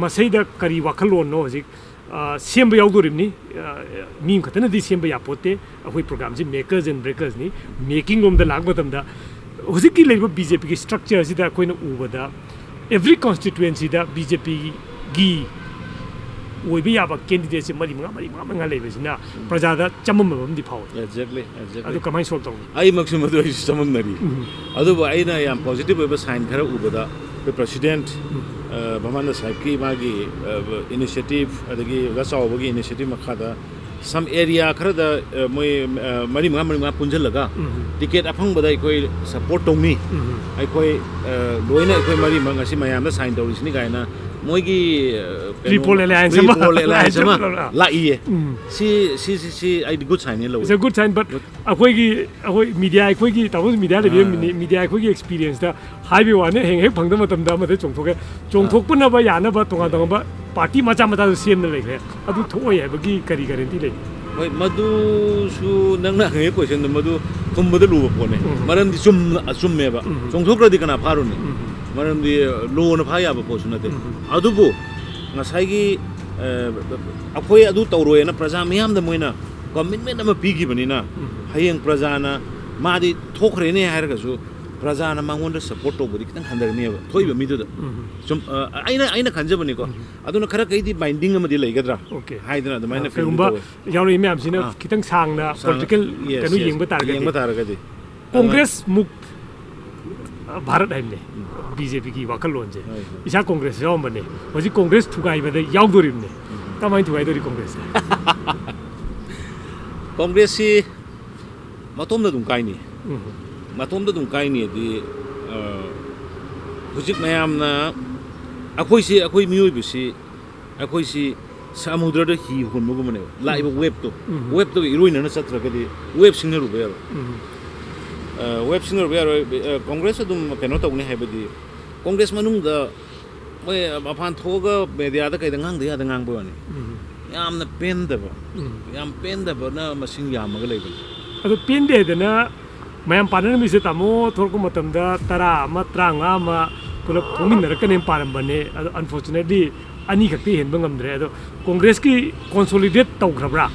ꯃꯁꯩꯗ ꯀꯔꯤ ꯋꯥꯈꯜꯂꯣꯟꯅꯣ ꯍꯧꯖꯤꯛ, ꯑ, ꯁꯦꯝꯕ ꯌꯥꯎꯗꯣꯔꯤꯕꯅꯤ꯫ ꯑ, ꯃꯤ ꯑꯃꯈꯛꯇꯅꯗꯤ ꯁꯦꯝꯕ ꯌꯥꯄꯣꯠꯇꯦ꯫ ꯑꯩꯈꯣꯏ programꯁꯤ makers and breakersꯅꯤ꯫ Makingꯂꯣꯝꯗ ꯂꯥꯛꯄ ꯃꯇꯝꯗ ꯍꯧꯖꯤꯛꯀꯤ ꯂꯩꯔꯤꯕ B J Pꯒꯤ structureꯁꯤꯗ ꯑꯩꯈꯣꯏꯅ ꯎꯕꯗ every constituencyꯗ B J Pꯒꯤ ꯑꯣꯏꯕ ꯌꯥꯕ candidateꯁꯦ ꯃꯔꯤ ꯃꯉꯥ, ꯃꯔꯤ ꯃꯉꯥ, ꯃꯉꯥ ꯂꯩꯕꯁꯤꯅ ꯄ꯭ꯔꯖꯥꯗ ꯆꯃꯝꯅꯕ ꯑꯃꯗꯤ ꯐꯥꯎꯏ꯫ Exactly, exactly꯫ ꯑꯗꯨ ꯀꯃꯥꯏꯅ solve ꯇꯧꯅꯤ? ꯑꯩꯃꯛꯁꯨ ꯃꯗꯨ ꯑꯩꯁꯨ ꯆꯃꯝꯅꯔꯤ꯫ ꯎꯝ꯫ ꯑꯗꯨꯕꯨ ꯑꯩꯅ ꯌꯥꯝ positive ꯑꯣꯏꯕ sign ꯈꯔ ꯎꯕꯗ ꯑꯩꯈꯣꯏ president, ꯎꯝ꯫ ꯑ, ꯚꯥꯃꯟꯗ ꯁꯥꯍꯦꯕꯀꯤ ꯃꯥꯒꯤ, ꯑ, initiative ꯑꯗꯒꯤ ꯑꯣꯖꯥ ꯆꯥꯎꯕꯒꯤ initiative ꯃꯈꯥꯗ some area ꯈꯔꯗ, ꯑ, ꯃꯣꯏ, ꯑ, ꯃꯔꯤ ꯃꯉꯥ, ꯃꯔꯤ ꯃꯉꯥ ꯄꯨꯟꯁꯤꯜꯂꯒ ꯎꯝ꯫ Ticket ꯑꯐꯪꯕꯗ ꯑꯩꯈꯣꯏ support ꯇꯧꯅꯤ꯫ ꯎꯝ꯫ ꯑꯩꯈꯣꯏ, ꯑ, ꯂꯣꯏꯅ ꯑꯩꯈꯣꯏ ꯃꯔꯤꯃꯛ ꯉꯁꯤ ꯃꯌꯥꯝꯗ sign ꯇꯧꯔꯤꯁꯤꯅꯤ ꯀꯥꯏꯅ ꯃꯣꯏꯒꯤ, ꯑ, ꯀꯩꯅꯣ, Triple Alliance ꯑꯃ, Triple Alliance ꯑꯃ Alliance ꯑꯃ ꯂꯥꯛꯏꯌꯦ꯫ ꯎꯝ꯫ ꯁꯤ, ꯁꯤ, ꯁꯤ, ꯁꯤ ꯑꯩꯗꯤ good sign ꯅꯦ ꯂꯧꯏ꯫ It's a good sign, but good꯫ ꯑꯩꯈꯣꯏꯒꯤ, ꯑꯩꯈꯣꯏ media, ꯑꯩꯈꯣꯏꯒꯤ ꯇꯥꯃꯣ media ꯂꯩꯕꯤꯔ ꯑꯥ꯫ Media ꯑꯩꯈꯣꯏꯒꯤ experienceꯇ ꯍꯥꯏꯕꯒꯤ ꯋꯥꯅꯤ, ꯍꯌꯦꯡ ꯍꯦꯛ ꯐꯪꯗꯕ ꯃꯇꯝꯗ ꯑꯃꯗ ꯆꯣꯡꯊꯣꯛꯀꯦ꯫ ꯑꯥ꯫ ꯆꯣꯡꯊꯣꯛꯄꯅꯕ ꯌꯥꯅꯕ ꯇꯣꯉꯥꯟ ꯇꯣꯉꯥꯟꯕ party ꯃꯆꯥ ꯃꯆꯥꯁꯨ ꯁꯦꯝꯅ ꯂꯩꯈ꯭ꯔꯦ꯫ ꯑꯗꯨ ꯊꯣꯛꯑꯣꯏ ꯍꯥꯏꯕꯒꯤ ꯀꯔꯤ guarantee ꯂꯩ? ꯍꯣꯏ, ꯃꯗꯨꯁꯨ ꯅꯪꯅ ꯍꯪꯉꯤꯕ questionꯗꯣ ꯃꯗꯨ ꯈꯨꯝꯕꯗ ꯂꯨꯕ ꯄꯣꯠꯅꯦ꯫ ꯎꯝ꯫ ꯃꯔꯝꯗꯤ ꯆꯨꯝꯅ, ꯑꯆꯨꯝꯃꯦꯕ꯫ ꯎꯝ꯫ ꯆꯣꯡꯊꯣꯛꯈ꯭ꯔꯗꯤ ꯀꯅꯥ ꯐꯥꯔꯨꯅꯤ? ꯎꯝ꯫ ꯃꯔꯝꯗꯤ lawꯅ ꯐꯥ ꯌꯥꯕ ꯄꯣꯠꯁꯨ ꯅꯠꯇꯦ꯫ ꯎꯝ꯫ ꯑꯗꯨꯕꯨ ꯉꯁꯥꯏꯒꯤ, ꯑ, ꯑꯩꯈꯣꯏ ꯑꯗꯨ ꯇꯧꯔꯣꯏꯅ ꯄ꯭ꯔꯖꯥ ꯃꯤꯌꯥꯝꯗ ꯃꯣꯏꯅ ꯀꯃꯤꯠꯃꯦꯟ ꯑꯃ ꯄꯤꯈꯤꯕꯅꯤꯅ, ꯎꯝ꯫ ꯍꯌꯦꯡ ꯄ꯭ꯔꯖꯥꯅ ꯃꯥꯗꯤ ꯊꯣꯛꯈ꯭ꯔꯦꯅꯦ ꯍꯥꯏꯔꯒꯁꯨ, ꯄ꯭ꯔꯖꯥꯅ ꯃꯉꯣꯟꯗ ꯁꯞꯄꯣꯔꯠ ꯇꯧꯕꯗꯤ ꯈꯤꯇꯪ ꯍꯟꯊꯔꯅꯦꯕ, ꯊꯣꯛꯏꯕ ꯃꯤꯗꯨꯗ꯫ ꯎꯝ꯫ ꯁꯨꯝ, ꯑ, ꯑꯩꯅ, ꯑꯩꯅ ꯈꯟꯖꯕꯅꯤꯀꯣ꯫ ꯎꯝ꯫ ꯑꯗꯨꯅ ꯈꯔ ꯈꯩꯗꯤ ꯕꯥꯏꯟꯗꯤꯡ ꯑꯃꯗꯤ ꯂꯩꯒꯗ꯭ꯔꯥ ꯑꯣꯀꯦ꯫ ꯍꯥꯏꯗꯅ ꯑꯗꯨꯃꯥꯏꯅ ꯑ, ꯐꯤꯜ ꯀꯩꯒꯨꯝꯕ ꯇꯧꯋꯦ꯫ ꯌꯥꯎꯔꯛꯏ ꯃꯌꯥꯝꯁꯤꯅ ꯑꯥ꯫ ꯈꯤꯇꯪ ꯁꯥꯡꯅ ꯁꯥꯡꯅ, ꯄꯣꯂꯤꯇꯤꯀꯦꯜ ꯌꯦꯁ, ꯀꯩꯅꯣ ꯌꯦꯁ꯫ ꯌꯦꯡꯕ ꯇꯥꯔꯒꯗꯤ꯫ ꯌꯦꯡꯕ ꯇꯥꯔꯒꯗꯤ꯫ ꯀꯣꯡꯒ꯭ꯔꯦꯁ ꯃꯨꯛ ꯚꯥꯔꯠ ꯍꯥꯏꯕꯅꯦ꯫ ꯎꯝ꯫ ꯕꯤ ꯖꯦ ꯄꯤꯒꯤ ꯋꯥꯈꯜꯂꯣꯟꯁꯦ꯫ ꯍꯣꯏ, ꯍꯣꯏ꯫ ꯏꯁꯥ ꯀꯣꯡꯒ꯭ꯔꯦꯁ ꯌꯥꯎꯔꯝꯕꯅꯦ꯫ ꯍꯧꯖꯤꯛ ꯀꯣꯡꯒ꯭ꯔꯦꯁ ꯊꯨꯒꯥꯏꯕꯗ ꯌꯥꯎꯗꯣꯔꯤꯕꯅꯦ꯫ ꯎꯝ꯫ ꯀꯃꯥꯏꯅ ꯊꯨꯒꯥꯏꯗꯣꯔꯤ ꯀꯣꯡꯒ꯭ꯔꯦꯁꯁꯦ? ꯀꯣꯡꯒ꯭ꯔꯦꯁꯁꯤ ꯃꯇꯣꯝꯗ ꯑꯗꯨꯝ ꯀꯥꯏꯅꯤ꯫ ꯎꯝ꯫ ꯃꯇꯣꯝꯗ ꯑꯗꯨꯝ ꯀꯥꯏꯅꯤꯗꯤ, ꯑ, ꯍꯧꯖꯤꯛ ꯃꯌꯥꯝꯅ ꯑꯩꯈꯣꯏꯁꯤ, ꯑꯩꯈꯣꯏ ꯃꯤꯑꯣꯏꯕꯁꯤ, ꯑꯩꯈꯣꯏꯁꯤ ꯁꯃꯨꯗ꯭ꯔꯗ ꯍꯤ ꯍꯣꯟꯕꯒꯨꯝꯕꯅꯦꯕ꯫ ꯂꯥꯛꯏꯕ ꯎꯝ꯫ ꯋꯦꯞꯇꯣ, ꯎꯝ꯫ ꯋꯦꯞꯇꯨꯒ ꯏꯔꯣꯏꯅꯅ ꯆꯠꯇ꯭ꯔꯒꯗꯤ ꯋꯦꯞ ꯁꯤꯡꯅꯔꯨꯕ ꯌꯥꯔꯣꯏ꯫ ꯎꯝ꯫ ꯑ, ꯋꯦꯞ ꯁꯤꯡꯅꯔꯨꯕ ꯌꯥꯔꯣꯏ꯫ ꯑ, ꯀꯣꯡꯒ꯭ꯔꯦꯁ ꯑꯗꯨꯝ ꯀꯩꯅꯣ ꯇꯧꯅꯤ ꯍꯥꯏꯕꯗꯤ, ꯀꯣꯡꯒ꯭ꯔꯦꯁ ꯃꯅꯨꯡꯗ ꯃꯣꯏ ꯃꯄꯥꯟ ꯊꯣꯛꯑꯒ ꯃꯦꯗꯤꯌꯥꯗ ꯀꯩꯗ ꯉꯥꯡꯗ ꯌꯥꯗ ꯉꯥꯡꯕ ꯋꯥꯅꯤ꯫ ꯎꯝ꯫ ꯌꯥꯝꯅ ꯄꯦꯟꯗꯕ, ꯎꯝ꯫ ꯌꯥꯝ ꯄꯦꯟꯗꯕꯅ ꯃꯁꯤꯡ ꯌꯥꯝꯃꯒ ꯂꯩꯕꯅꯤ꯫ ꯑꯗꯣ ꯄꯦꯟꯗꯦ ꯍꯥꯏꯗꯅ ꯃꯌꯥꯝ ꯄꯥꯅꯔꯝꯃꯤꯁꯦ, ꯇꯥꯃꯣ ꯊꯣꯛꯂꯛꯄ ꯃꯇꯝꯗ ꯇꯔꯥ ꯑꯃ, ꯇꯔꯥꯃꯉꯥ ꯑꯃ ꯄꯨꯂꯞ ꯊꯣꯛꯃꯤꯟꯅꯔꯛꯀꯅꯦꯅ ꯄꯥꯔꯝꯕꯅꯦ꯫ ꯑꯗꯣ unfortunately ꯑꯅꯤꯈꯛꯇꯤ ꯍꯦꯟꯕ ꯉꯝꯗ꯭ꯔꯦ꯫ ꯑꯗꯣ ꯀꯣꯡꯒ꯭ꯔꯦꯁꯀꯤ ꯀꯣꯟꯁꯣꯂꯤꯗꯦꯠ ꯇꯧꯈ꯭ꯔꯕ꯭ꯔꯥ?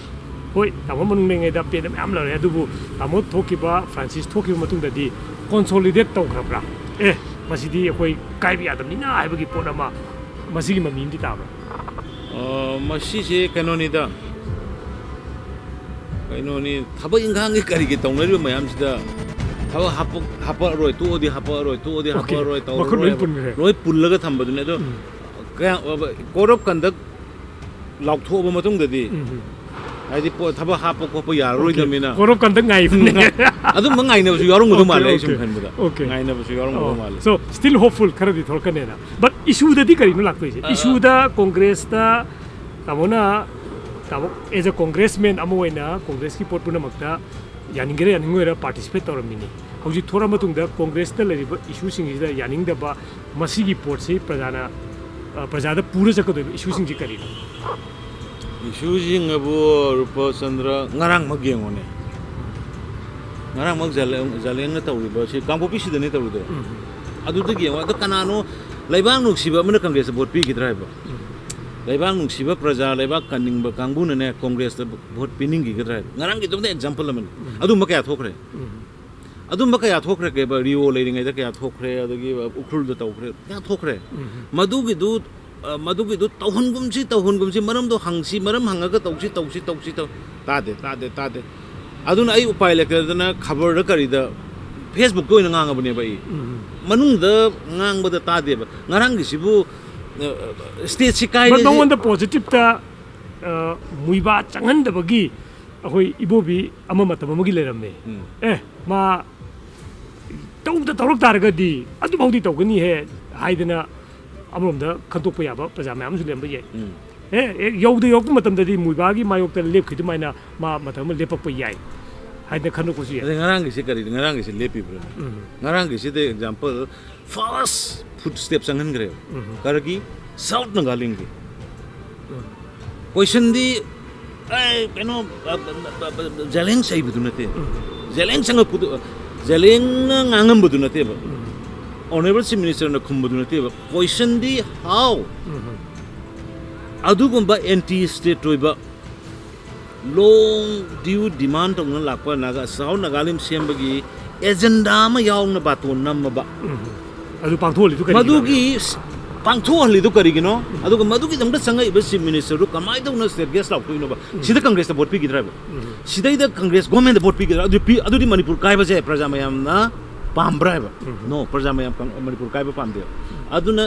ꯍꯣꯏ, ꯇꯥꯃꯣ ꯃꯅꯨꯡ ꯂꯩꯉꯩꯗ ꯄꯦꯟꯗꯕ ꯃꯌꯥꯝ ꯂꯩꯔꯦ, ꯑꯗꯨꯕꯨ ꯇꯥꯃꯣ ꯊꯣꯛꯈꯤꯕ, ꯐ꯭ꯔꯥꯟꯁꯤꯁ ꯊꯣꯛꯈꯤꯕ ꯃꯇꯨꯡꯗꯗꯤ ꯀꯣꯟꯁꯣꯂꯤꯗꯦꯠ ꯇꯧꯈ꯭ꯔꯕ꯭ꯔꯥ? ꯑꯦ, ꯃꯁꯤꯗꯤ ꯑꯩꯈꯣꯏ ꯀꯥꯏꯕ ꯌꯥꯗꯕꯅꯤꯅ ꯍꯥꯏꯕꯒꯤ ꯄꯣꯠ ꯑꯃ, ꯃꯁꯤꯒꯤ ꯃꯃꯤ ꯑꯃꯗꯤ ꯇꯥꯕ꯭ꯔꯥ? ꯑ, ꯃꯁꯤꯁꯦ ꯀꯩꯅꯣꯅꯤꯗ, ꯀꯩꯅꯣꯅꯤ, ꯊꯕꯛ ꯏꯪꯈꯥꯡꯒꯤ ꯀꯔꯤꯒꯤ ꯇꯧꯅꯔꯤꯕ ꯃꯌꯥꯝꯁꯤꯗ ꯊꯕꯛ ꯍꯥꯞꯄꯛ-, ꯍꯥꯞꯄꯛꯑꯔꯣꯏ, ꯇꯣꯛꯑꯗꯤ ꯍꯥꯞꯄꯛꯑꯔꯣꯏ, ꯇꯣꯛꯑꯗꯤ ꯑꯣꯀꯦ꯫ ꯍꯥꯞꯄꯛꯑꯔꯣꯏ, ꯃꯈꯨꯠ ꯂꯣꯏ ꯇꯧꯔꯔꯣꯏ ꯍꯥꯏꯕ ꯄꯨꯟꯈ꯭ꯔꯦ꯫ ꯂꯣꯏ ꯄꯨꯜꯂꯒ ꯊꯝꯕꯗꯨꯅꯦ꯫ ꯑꯗꯣ ꯎꯝ꯫ ꯀꯌꯥ, code of conduct ꯂꯥꯎꯊꯣꯛꯑꯕ ꯃꯇꯨꯡꯗꯗꯤ, ꯎꯝ꯫ ꯍꯥꯏꯗꯤ ꯄꯣ-, ꯊꯕꯛ ꯍꯥꯞꯄ ꯈꯣꯠꯄ ꯌꯥꯔꯔꯣꯏꯗꯕꯅꯤꯅ꯫ ꯑꯣꯀꯦ꯫ Code of conduct ꯉꯥꯏꯕꯅꯦ꯫ ꯎꯝ, ꯑꯗꯨꯝꯕ ꯉꯥꯏꯅꯕꯁꯨ ꯌꯥꯎꯔꯝꯒꯗꯧ ꯑꯣꯀꯦ, ꯃꯥꯜꯂꯦ, ꯑꯩ ꯁꯨꯝ ꯑꯣꯀꯦ꯫ ꯈꯟꯕꯗ꯫ ꯑꯣꯀꯦ꯫ ꯉꯥꯏꯅꯕꯁꯨ ꯌꯥꯎꯔꯝꯒꯗꯧ ꯑꯣ, ꯃꯥꯜꯂꯦ꯫ So, still hopeful ꯈꯔꯗꯤ ꯊꯣꯛꯂꯛꯀꯅꯦꯅ꯫ But issue ꯗꯗꯤ ꯀꯔꯤꯅꯣ ꯂꯥꯛꯇꯣꯏꯁꯦ? ꯑ, ꯑ꯫ Issue ꯗ ꯀꯣꯡꯒ꯭ꯔꯦꯁꯇ ꯇꯥꯃꯣꯅ, ꯇꯥꯃꯣ, as a congressman ꯑꯃ ꯑꯣꯏꯅ ꯀꯣꯡꯒ꯭ꯔꯦꯁꯀꯤ ꯄꯣꯠ ꯄꯨꯝꯅꯃꯛꯇ ꯌꯥꯅꯤꯡꯒꯦꯔꯥ ꯌꯥꯅꯤꯡꯉꯣꯏꯔꯥ participate ꯇꯧꯔꯝꯃꯤꯅꯤ꯫ ꯍꯧꯖꯤꯛ ꯊꯣꯔꯛꯑ ꯃꯇꯨꯡꯗ ꯀꯣꯡꯒ꯭ꯔꯦꯁꯇ ꯂꯩꯔꯤꯕ issue ꯁꯤꯡꯁꯤꯗ ꯌꯥꯅꯤꯡꯗꯕ, ꯃꯁꯤꯒꯤ ꯄꯣꯠꯁꯤ ꯄ꯭ꯔꯖꯥꯅ, ꯑ, ꯄ꯭ꯔꯖꯥꯗ ꯄꯨꯔ ꯆꯠꯀꯗꯣꯏꯕ issue ꯁꯤꯡꯁꯤ ꯀꯔꯤꯅꯣ? Issue ꯁꯤꯡ ꯑꯕꯨ, ꯔꯨꯄꯆꯟꯗ꯭ꯔ, ꯉꯔꯥꯡꯃꯛ ꯌꯦꯡꯉꯨꯅꯦ꯫ ꯉꯔꯥꯡꯃꯛ ꯖꯥꯂꯦꯡ-, ꯖꯥꯂꯦꯡꯅ ꯇꯧꯔꯤꯕ ꯁꯤ ꯀꯥꯡꯄꯣꯛꯄꯤꯁꯤꯗꯅꯦ ꯇꯧꯔꯤꯗꯣ꯫ ꯎꯝ꯫ ꯑꯗꯨꯗꯒꯤ ꯌꯦꯡꯉꯣ, ꯑꯗꯣ ꯀꯅꯥꯅꯣ ꯂꯩꯕꯥꯛ ꯅꯨꯡꯁꯤꯕ ꯑꯃꯅ ꯀꯪꯒ꯭ꯔꯦꯁꯇ vote ꯄꯤꯈꯤꯗ꯭ꯔꯥ ꯍꯥꯏꯕ? ꯎꯝ꯫ ꯂꯩꯕꯥꯛ ꯅꯨꯡꯁꯤꯕ ꯄ꯭ꯔꯖꯥ, ꯂꯩꯕꯥꯛ ꯀꯟꯅꯤꯡꯕ ꯀꯥꯡꯕꯨꯅꯅꯦ ꯀꯣꯡꯒ꯭ꯔꯦꯁꯇ ꯚꯣꯠ ꯄꯤꯅꯤꯡꯈꯤꯒꯗ꯭ꯔꯥ ꯍꯥꯏꯕ꯫ ꯉꯔꯥꯡꯒꯤꯗꯨꯝꯗ ꯑꯦꯛꯖꯥꯝꯄꯜ ꯑꯃꯅꯤ꯫ ꯑꯗꯨꯝꯕ ꯀꯌꯥ ꯊꯣꯛꯈ꯭ꯔꯦ꯫ ꯑꯗꯨꯝꯕ ꯀꯌꯥ ꯊꯣꯛꯈ꯭ꯔꯦ꯫ ꯀꯩꯕ, ꯔꯤꯑꯣ ꯂꯩꯔꯤꯉꯩꯗ ꯀꯌꯥ ꯊꯣꯛꯈ꯭ꯔꯦ, ꯑꯗꯒꯤ ꯎꯈ꯭ꯔꯨꯜꯗ ꯇꯧꯈ꯭ꯔꯦ, ꯀꯌꯥ ꯊꯣꯛꯈ꯭ꯔꯦ꯫ ꯃꯗꯨꯒꯤꯗꯨ, ꯑ, ꯃꯗꯨꯒꯤꯗꯨ ꯇꯧꯍꯟꯒꯨꯝꯁꯤ, ꯇꯧꯍꯟꯒꯨꯝꯁꯤ, ꯃꯔꯝꯗꯣ ꯍꯪꯁꯤ, ꯃꯔꯝ ꯍꯪꯉꯒ ꯇꯧꯁꯤ, ꯇꯧꯁꯤ, ꯇꯧꯁꯤ, ꯇꯧ-, ꯇꯥꯗꯦ, ꯇꯥꯗꯦ, ꯇꯥꯗꯦ꯫ ꯑꯗꯨꯅ ꯑꯩ ꯎꯄꯥꯏ ꯂꯩꯇꯗꯅ ꯈꯕꯔꯗ ꯀꯔꯤꯗ, ꯐꯦꯁꯕꯨꯛꯇ ꯑꯣꯏꯅ ꯉꯥꯡꯉꯕꯅꯦꯕ ꯑꯩ꯫ ꯃꯅꯨꯡꯗ ꯉꯥꯡꯕꯗ ꯇꯥꯗꯦꯕ꯫ ꯉꯔꯥꯡꯒꯤꯁꯤꯕꯨ, ꯑ, ꯁ꯭ꯇꯦꯠꯁꯤ ꯀꯥꯏꯔꯦ꯫ ꯃꯉꯣꯟꯗ ꯄꯣꯖꯤꯇꯤꯞꯇ, ꯑ, ꯃꯨꯏꯕꯥ ꯆꯪꯍꯟꯗꯕꯒꯤ ꯑꯩꯈꯣꯏ ꯏꯕꯣꯕꯤ ꯑꯃ ꯃꯇꯝ ꯑꯃꯒꯤ ꯂꯩꯔꯝꯃꯦ꯫ ꯎꯝ꯫ ꯑꯦ, ꯃꯥ ꯇꯧꯗ ꯇꯧꯔꯛ ꯇꯥꯔꯒꯗꯤ ꯑꯗꯨꯐꯥꯎꯗꯤ ꯇꯧꯒꯅꯤꯍꯦ ꯍꯥꯏꯗꯅ ꯑꯃꯔꯣꯝꯗ ꯈꯟꯗꯣꯛꯄ ꯌꯥꯕ ꯄ꯭ꯔꯖꯥ ꯃꯌꯥꯝ ꯑꯃꯁꯨ ꯂꯩꯔꯝꯕ ꯌꯥꯏ꯫ ꯎꯝ꯫ ꯑꯦ, ꯑꯦ, ꯌꯧꯗ ꯌꯧꯔꯛꯄ ꯃꯇꯝꯗꯗꯤ ꯃꯨꯏꯕꯥꯒꯤ ꯃꯥꯌꯣꯛꯇ ꯂꯦꯞꯈꯤ ꯑꯗꯨꯃꯥꯏꯅ ꯃꯥ ꯃꯇꯝ ꯑꯃ ꯂꯦꯞꯄꯛꯄ ꯌꯥꯏ ꯍꯥꯏꯗꯅ ꯈꯟꯗꯣꯛꯄꯁꯨ ꯌꯥꯏ꯫ ꯑꯗꯩ ꯉꯔꯥꯡꯒꯤꯁꯦ ꯀꯔꯤꯅꯣ? ꯉꯔꯥꯡꯒꯤꯁꯦ ꯂꯦꯞꯄꯤꯕ꯭ꯔꯥ? ꯎꯝ꯫ ꯉꯔꯥꯡꯒꯤꯁꯤꯗ ꯑꯦꯛꯖꯥꯝꯄꯜ, ꯐꯥꯔꯁ ꯐꯨꯠ ꯁ꯭ꯇꯦꯞ ꯆꯪꯍꯟꯈ꯭ꯔꯦꯕ꯫ ꯎꯝ꯫ ꯀꯔꯤꯒꯤ? ꯁꯥꯎꯠ ꯅꯥꯒꯥꯂꯦꯟꯒꯤ꯫ ꯎꯝ꯫ ꯀꯣꯏꯁꯟꯗꯤ, ꯑꯦ, ꯀꯩꯅꯣ, ꯑ, ꯑ, ꯑ, ꯑ, ꯖꯦꯂꯦꯡ ꯆꯩꯕꯗꯨ ꯅꯠꯇꯦ꯫ ꯎꯝ꯫ ꯖꯦꯂꯦꯡ ꯆꯪꯉꯛꯄꯗꯨ, ꯖꯦꯂꯦꯡꯅ ꯉꯥꯡꯉꯝꯕꯗꯨ ꯅꯠꯇꯦꯕ꯫ ꯎꯝ꯫ ꯑꯣꯅꯔꯦꯕꯜ ꯆꯤꯐ ꯃꯤꯅꯤꯁꯇꯔꯅ ꯈꯨꯝꯕꯗꯨ ꯅꯠꯇꯦꯕ꯫ ꯀꯣꯏꯁꯟꯗꯤ ꯍꯥꯎ? ꯎꯝ꯫ ꯑꯗꯨꯒꯨꯝꯕ ꯑꯦꯟꯇꯤ ꯁ꯭ꯇꯦꯠ ꯑꯣꯏꯕ ꯂꯣꯡ ꯗ꯭ꯌꯨ ꯗꯤꯃꯥꯟ ꯇꯧꯅ ꯂꯥꯛꯄ ꯅꯥꯒꯥ, ꯁꯥꯎꯠ ꯅꯥꯒꯥꯂꯦꯟ ꯁꯦꯝꯕꯒꯤ ꯑꯦꯖꯦꯟꯗꯥ ꯑꯃ ꯌꯥꯎꯅ ꯕꯥꯇꯣꯟ ꯅꯝꯃꯕ꯫ ꯎꯝ꯫ ꯑꯗꯨ ꯄꯥꯡꯊꯣꯛꯍꯜꯂꯤꯗꯨ ꯀꯔꯤꯒꯤꯅꯣ? ꯃꯗꯨꯒꯤ ꯁ-, ꯄꯥꯡꯊꯣꯛꯍꯜꯂꯤꯗꯨ ꯀꯔꯤꯒꯤꯅꯣ? ꯎꯝ꯫ ꯑꯗꯨꯒ ꯃꯗꯨꯒꯤꯗꯃꯛꯇ ꯆꯪꯉꯛꯏꯕ ꯆꯤꯐ ꯃꯤꯅꯤꯁꯇꯔꯗꯨ ꯀꯃꯥꯏꯅ ꯇꯧꯅ ꯁ꯭ꯇꯦꯠ ꯒꯦꯁ ꯂꯥꯎꯊꯣꯛꯏꯅꯣꯕ? ꯎꯝ꯫ ꯁꯤꯗ ꯀꯪꯒ꯭ꯔꯦꯁꯇ ꯚꯣꯠ ꯄꯤꯈꯤꯗ꯭ꯔꯥ ꯍꯥꯏꯕ? ꯎꯝ꯫ ꯁꯤꯗꯩꯗ ꯀꯪꯒ꯭ꯔꯦꯁ ꯒꯣꯔꯃꯦꯟꯗ ꯚꯣꯠ ꯄꯤꯈꯤꯗ꯭ꯔꯥ? ꯑꯗꯨ ꯄꯤ-, ꯑꯗꯨꯗꯤ ꯃꯅꯤꯄꯨꯔ ꯀꯥꯏꯕꯁꯦ ꯄ꯭ꯔꯖꯥ ꯃꯌꯥꯝꯅ ꯄꯥꯝꯕ꯭ꯔꯥ ꯍꯥꯏꯕ? ꯎꯝ꯫ ꯅꯣ, ꯄ꯭ꯔꯖꯥ ꯃꯌꯥꯝ ꯀꯪ-, ꯃꯅꯤꯄꯨꯔ ꯀꯥꯏꯕ ꯄꯥꯝꯗꯦꯕ꯫ ꯑꯗꯨꯅ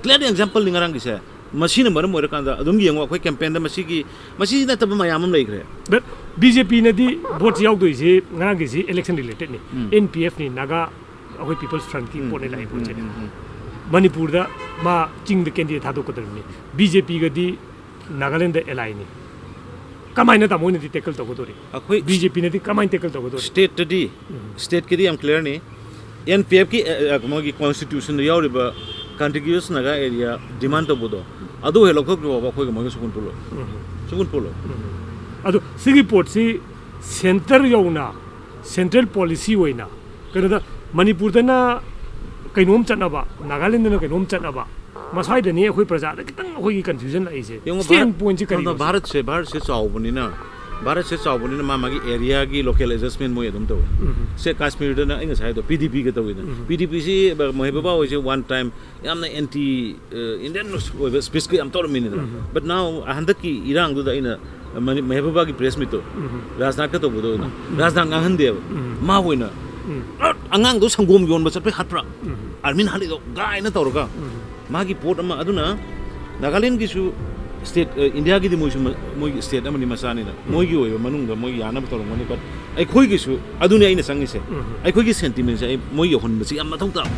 ꯀ꯭ꯂꯤꯌꯥꯔ ꯑꯦꯛꯖꯥꯝꯄꯜꯅꯤ ꯉꯔꯥꯡꯒꯤꯁꯦ꯫ ꯃꯁꯤꯅ ꯃꯔꯝ ꯑꯣꯏꯔꯀꯥꯟꯗ ꯑꯗꯨꯝ ꯌꯦꯡꯉꯣ, ꯑꯩꯈꯣꯏ ꯀꯦꯝꯄꯦꯟꯗ ꯃꯁꯤꯒꯤ, ꯃꯁꯤ ꯅꯠꯇꯕ ꯃꯌꯥꯝ ꯑꯃ ꯂꯩꯈ꯭ꯔꯦ꯫ ꯕꯠ ꯕꯤ.ꯖꯦ.ꯄꯤꯅꯗꯤ ꯚꯣꯠꯁꯤ ꯌꯥꯎꯗꯣꯏꯁꯤ ꯉꯔꯥꯡꯒꯤꯁꯤ ꯏꯂꯦꯛꯁꯟ ꯔꯤꯂꯦꯇꯦꯠꯅꯤ꯫ ꯎꯝ꯫ ꯑꯦꯟ.ꯄꯤ.ꯑꯦꯐꯅꯤ, ꯅꯥꯒꯥ ꯑꯩꯈꯣꯏ ꯄꯤꯄꯜꯁ ꯐ꯭ꯔꯟꯠꯀꯤ ꯎꯝ, ꯄꯣꯠꯅꯤ ꯎꯝ, ꯂꯥꯛꯏ ꯎꯝ, ꯄꯣꯠꯁꯦ꯫ ꯎꯝ, ꯎꯝ꯫ ꯃꯅꯤꯄꯨꯔꯗ ꯃꯥ ꯆꯤꯡꯗ ꯀꯦꯟꯗꯤꯗꯦꯠ ꯊꯥꯗꯣꯛꯀꯗꯕꯅꯤ꯫ ꯕꯤ.ꯖꯦ.ꯄꯤꯒꯗꯤ ꯅꯥꯒꯥꯂꯦꯟꯗ ꯑꯦꯂꯥꯏꯅꯤ꯫ ꯀꯃꯥꯏꯅ ꯇꯥꯃꯣ ꯍꯣꯏꯅꯗꯤ ꯇꯦꯀꯜ ꯇꯧꯒꯗꯧꯔꯤ? ꯑꯩꯈꯣꯏ ꯕꯤ.ꯖꯦ.ꯄꯤꯅꯗꯤ ꯀꯃꯥꯏꯅ ꯇꯦꯀꯜ ꯇꯧꯒꯗꯧꯔꯤ? ꯁ꯭ꯇꯦꯠꯇꯗꯤ, ꯎꯝ꯫ ꯁ꯭ꯇꯦꯠꯀꯤꯗꯤ ꯌꯥꯝ ꯀ꯭ꯂꯤꯌꯥꯔꯅꯤ꯫ ꯑꯦꯟ.ꯄꯤ.ꯑꯦꯐꯀꯤ, ꯑꯦ, ꯑꯦ, ꯃꯣꯏꯒꯤ ꯀꯣꯟꯁꯇꯤꯇ꯭ꯌꯨꯁꯟꯗ ꯌꯥꯎꯔꯤꯕ ꯀꯟꯇꯤꯒ꯭ꯌꯨꯁ ꯅꯥꯒꯥ ꯑꯦꯔꯤꯌꯥ ꯗꯤꯃꯥꯟ ꯇꯧꯕꯗꯣ, ꯑꯗꯨ ꯍꯦꯛ ꯂꯧꯊꯣꯛꯇ꯭ꯔꯤ ꯐꯥꯎꯕ ꯑꯩꯈꯣꯏꯒ ꯃꯣꯏꯒ ꯁꯨꯡꯄꯨꯟ ꯄꯨꯜꯂꯣꯏ꯫ ꯎꯝ꯫ ꯁꯨꯡꯄꯨꯟ ꯄꯨꯜꯂꯣꯏ꯫ ꯎꯝ꯫ ꯑꯗꯣ ꯁꯤꯒꯤ ꯄꯣꯠꯁꯤ ꯁꯦꯟꯇꯔ ꯌꯧꯅ, ꯁꯦꯟꯇ꯭ꯔꯦꯜ ꯄꯣꯂꯤꯁꯤ ꯑꯣꯏꯅ, ꯀꯩꯅꯣꯗ, ꯃꯅꯤꯄꯨꯔꯗꯅ ꯀꯩꯅꯣꯝ ꯆꯠꯅꯕ, ꯅꯥꯒꯥꯂꯦꯟꯗꯅ ꯀꯩꯅꯣꯝ ꯆꯠꯅꯕ, ꯃꯁ꯭ꯋꯥꯏꯗꯅꯤ ꯑꯩꯈꯣꯏ ꯄ꯭ꯔꯖꯥꯗ ꯈꯤꯇꯪ ꯑꯩꯈꯣꯏꯒꯤ confusion ꯂꯥꯛꯏꯁꯦ꯫ ꯌꯦꯡꯉꯣ, Standpoint ꯚꯥꯔꯠ- ꯁꯤ ꯀꯔꯤꯅꯣ? ꯅꯣ, ꯅꯣ, ꯚꯥꯔꯠꯁꯦ ꯚꯥꯔꯠꯁꯦ ꯆꯥꯎꯕꯅꯤꯅ, ꯚꯥꯔꯠꯁꯦ ꯆꯥꯎꯕꯅꯤꯅ ꯃꯥ ꯃꯥꯒꯤ area ꯒꯤ local adjustment ꯃꯣꯏ ꯑꯗꯨꯝ ꯇꯧꯋꯦ꯫ ꯎꯝ꯫ ꯁꯦ, ꯀꯥꯁꯃꯤꯔꯗꯅ ꯑꯩ ꯉꯁꯥꯏ ꯍꯥꯏꯗꯣ P D P ꯒ ꯇꯧꯋꯤꯗꯅ꯫ ꯎꯝ꯫ P D P ꯁꯤ ꯃꯍꯦ ꯕꯕꯥ ꯍꯣꯏꯁꯦ one time ꯌꯥꯝꯅ anti, ꯑ, Indian ꯑꯣꯏꯕ speech ꯀ ꯌꯥꯝ ꯇꯧꯔꯝꯃꯤꯅꯤꯗꯅ꯫ ꯎꯝ꯫ But now ꯍꯟꯗꯛꯀꯤ ꯏꯔꯥꯡꯗꯨꯗ ꯑꯩꯅ ꯃꯅꯤ- ꯃꯍꯦ ꯕꯕꯥꯒꯤ press meet ꯇꯣ, ꯎꯝ꯫ ꯔꯥꯖꯅꯥꯊꯀ ꯇꯧꯕꯗꯣ ꯑꯣꯏꯅ, ꯔꯥꯖꯅꯥꯊ ꯉꯥꯡꯍꯟꯗꯦꯕ꯫ ꯎꯝ꯫ ꯃꯥ ꯑꯣꯏꯅ, ꯎꯝ꯫ "ꯑꯉꯥꯡꯗꯣ ꯁꯪꯒꯣꯝ ꯌꯣꯟꯕ ꯆꯠꯄꯩ ꯍꯥꯠꯄ꯭ꯔꯥ? ꯎꯝ꯫ Army ꯅ ꯍꯥꯠꯂꯤꯗꯣ?" ꯒꯥꯏꯅ ꯇꯧꯔꯒ ꯎꯝ꯫ ꯃꯥꯒꯤ ꯄꯣꯠ ꯑꯃ꯫ ꯑꯗꯨꯅ ꯅꯥꯒꯥꯂꯦꯟꯒꯤꯁꯨ state, ꯑ, ꯏꯟꯗꯤꯌꯥꯒꯤꯗꯤ ꯃꯣꯏꯁꯨ ꯃ- ꯃꯣꯏꯒꯤ state ꯑꯃꯅꯤ ꯃꯆꯥꯅꯤꯅ, ꯃꯣꯏꯒꯤ ꯑꯣꯏꯕ ꯃꯅꯨꯡꯗ ꯃꯣꯏ ꯌꯥꯅꯕ ꯇꯧꯔꯝꯒꯅꯤ꯫ But ꯑꯩꯈꯣꯏꯒꯤꯁꯨ ꯑꯗꯨꯅꯤ ꯑꯩꯅ ꯆꯪꯉꯤꯁꯦ꯫ ꯎꯝ꯫ ꯑꯩꯈꯣꯏꯒꯤ sentiment ꯁꯦ ꯑꯩ, ꯃꯣꯏ ꯌꯧꯍꯟꯕꯁꯤ ꯌꯥꯝ ꯃꯊꯧ ꯇꯥꯕ꯫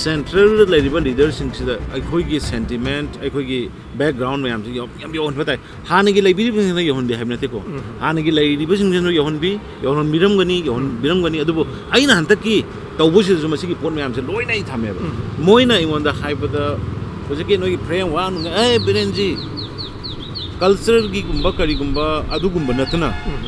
Central ꯗ ꯂꯩꯔꯤꯕ leader ꯁꯤꯡꯁꯤꯗ ꯑꯩꯈꯣꯏꯒꯤ sentiment, ꯑꯩꯈꯣꯏꯒꯤ background ꯃꯌꯥꯝꯁꯤ ꯌꯥꯝ, ꯌꯥꯝ ꯌꯧꯍꯟꯕ ꯇꯥꯏ꯫ ꯍꯥꯟꯅꯒꯤ ꯂꯩꯕꯤꯔꯤꯕꯁꯤꯡꯅ ꯌꯧꯍꯟꯗꯦ ꯍꯥꯏꯕ ꯅꯠꯇꯦꯀꯣ꯫ ꯎꯝ꯫ ꯍꯥꯟꯅꯒꯤ ꯂꯩꯔꯤꯕꯁꯤꯡꯁꯤꯅ ꯌꯧꯍꯟꯕꯤ, ꯌꯧꯍꯟꯕꯤꯔꯝꯒꯅꯤ, ꯌꯧꯍꯟꯕꯤꯔꯝꯒꯅꯤ꯫ ꯑꯗꯨꯕꯨ ꯑꯩꯅ ꯍꯟꯗꯛꯀꯤ ꯇꯧꯕꯁꯤꯗꯁꯨ ꯃꯁꯤꯒꯤ ꯄꯣꯠ ꯃꯌꯥꯝꯁꯦ ꯂꯣꯏꯅ ꯑꯩ ꯊꯝꯃꯦꯕ꯫ ꯎꯝ꯫ ꯃꯣꯏꯅ ꯑꯩꯉꯣꯟꯗ ꯍꯥꯏꯕꯗ, ꯍꯧꯖꯤꯛꯀꯤ ꯅꯣꯏꯒꯤ framework ꯅꯨꯡ, "ꯑꯦ, ꯕꯤꯔꯦꯟꯖꯤ, culture ꯒꯤꯒꯨꯝꯕ ꯀꯔꯤꯒꯨꯝꯕ ꯑꯗꯨꯒꯨꯝꯕ ꯅꯠꯇꯅ ꯎꯝ꯫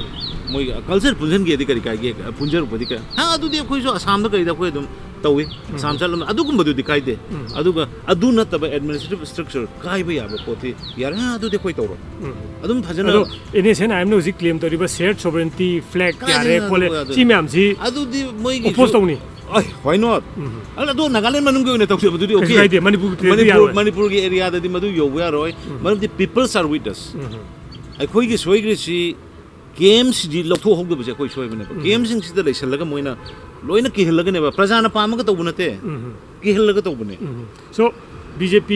ꯃꯣꯏ culture ꯄꯨꯟꯁꯤꯟꯒꯦꯗꯤ ꯀꯔꯤ ꯀꯥꯏꯒꯦ? ꯄꯨꯟꯖꯔꯨꯕꯗꯤ ꯀꯩ?" "ꯍꯥ, ꯑꯗꯨꯗꯤ ꯑꯩꯈꯣꯏꯁꯨ ꯑꯁꯥꯝꯗ ꯀꯔꯤꯗ ꯑꯩꯈꯣꯏ ꯑꯗꯨꯝ ꯇꯧꯏ, ꯑꯁꯥꯝ ꯆꯠꯂꯝ-, ꯑꯗꯨꯒꯨꯝꯕꯗꯨꯗꯤ ꯀꯥꯏꯗꯦ꯫ ꯎꯝ꯫ ꯑꯗꯨꯒ ꯑꯗꯨ ꯅꯠꯇꯕ administrative structure ꯀꯥꯏꯕ ꯌꯥꯕ ꯄꯣꯠꯇꯤ ꯌꯥꯔꯦ, ꯍꯥ, ꯑꯗꯨꯗꯤ ꯑꯩꯈꯣꯏ ꯇꯧꯔꯣꯏ꯫ ꯎꯝ꯫ ꯑꯗꯨꯝ ꯐꯖꯅ ꯑꯗꯣ NSCN IM ꯅ ꯍꯧꯖꯤꯛ claim ꯇꯧꯔꯤꯕ shared sovereignty, flag ꯀꯥꯏꯗꯩꯅꯣ ꯌꯥꯔꯦ ꯈꯣꯠꯂꯦ, ꯑꯗꯨ? ꯁꯤ ꯃꯌꯥꯝꯁꯤ ꯑꯗꯨꯗꯤ ꯃꯣꯏꯒꯤꯁꯨ oppose ꯇꯧꯅꯤ꯫ ꯑꯩ, why not? ꯎꯝ꯫ ꯑꯗꯣ ꯅꯥꯒꯥꯂꯦꯟ ꯃꯅꯨꯡꯒꯤ ꯑꯣꯏꯅ ꯇꯧꯖꯕꯗꯨꯗꯤ ꯀꯩꯁꯨ okay꯫ ꯀꯥꯏꯗꯦ, ꯃꯅꯤꯄꯨꯔꯗꯗꯤ ꯃꯅꯤꯄꯨꯔ- ꯌꯥꯔꯣꯏ꯫ ꯃꯅꯤꯄꯨꯔꯒꯤ area ꯗꯗꯤ ꯃꯗꯨ ꯌꯧꯕ ꯌꯥꯔꯣꯏ꯫ ꯎꯝ꯫ ꯃꯔꯝꯗꯤ people are with us꯫ ꯎꯝ꯫ ꯑꯩꯈꯣꯏꯒꯤ ꯁꯣꯏꯈ꯭ꯔꯤꯁꯤ camp ꯁꯤꯗꯤ ꯂꯧꯊꯣꯛꯍꯧꯗꯕꯁꯦ ꯑꯩꯈꯣꯏ ꯁꯣꯏꯕꯅꯦꯕ꯫ ꯎꯝ꯫ Camp ꯁꯤꯡꯁꯤꯗ ꯂꯩꯁꯜꯂꯒ ꯃꯣꯏꯅ ꯂꯣꯏꯅ ꯀꯤꯍꯜꯂꯒꯅꯦꯕ, ꯄ꯭ꯔꯖꯥꯅ ꯄꯥꯝꯃꯒ ꯇꯧꯕ ꯅꯠꯇꯦ, ꯎꯝ꯫ ꯀꯤꯍꯜꯂꯒ ꯇꯧꯕꯅꯦ꯫ ꯎꯝ꯫ So, BJP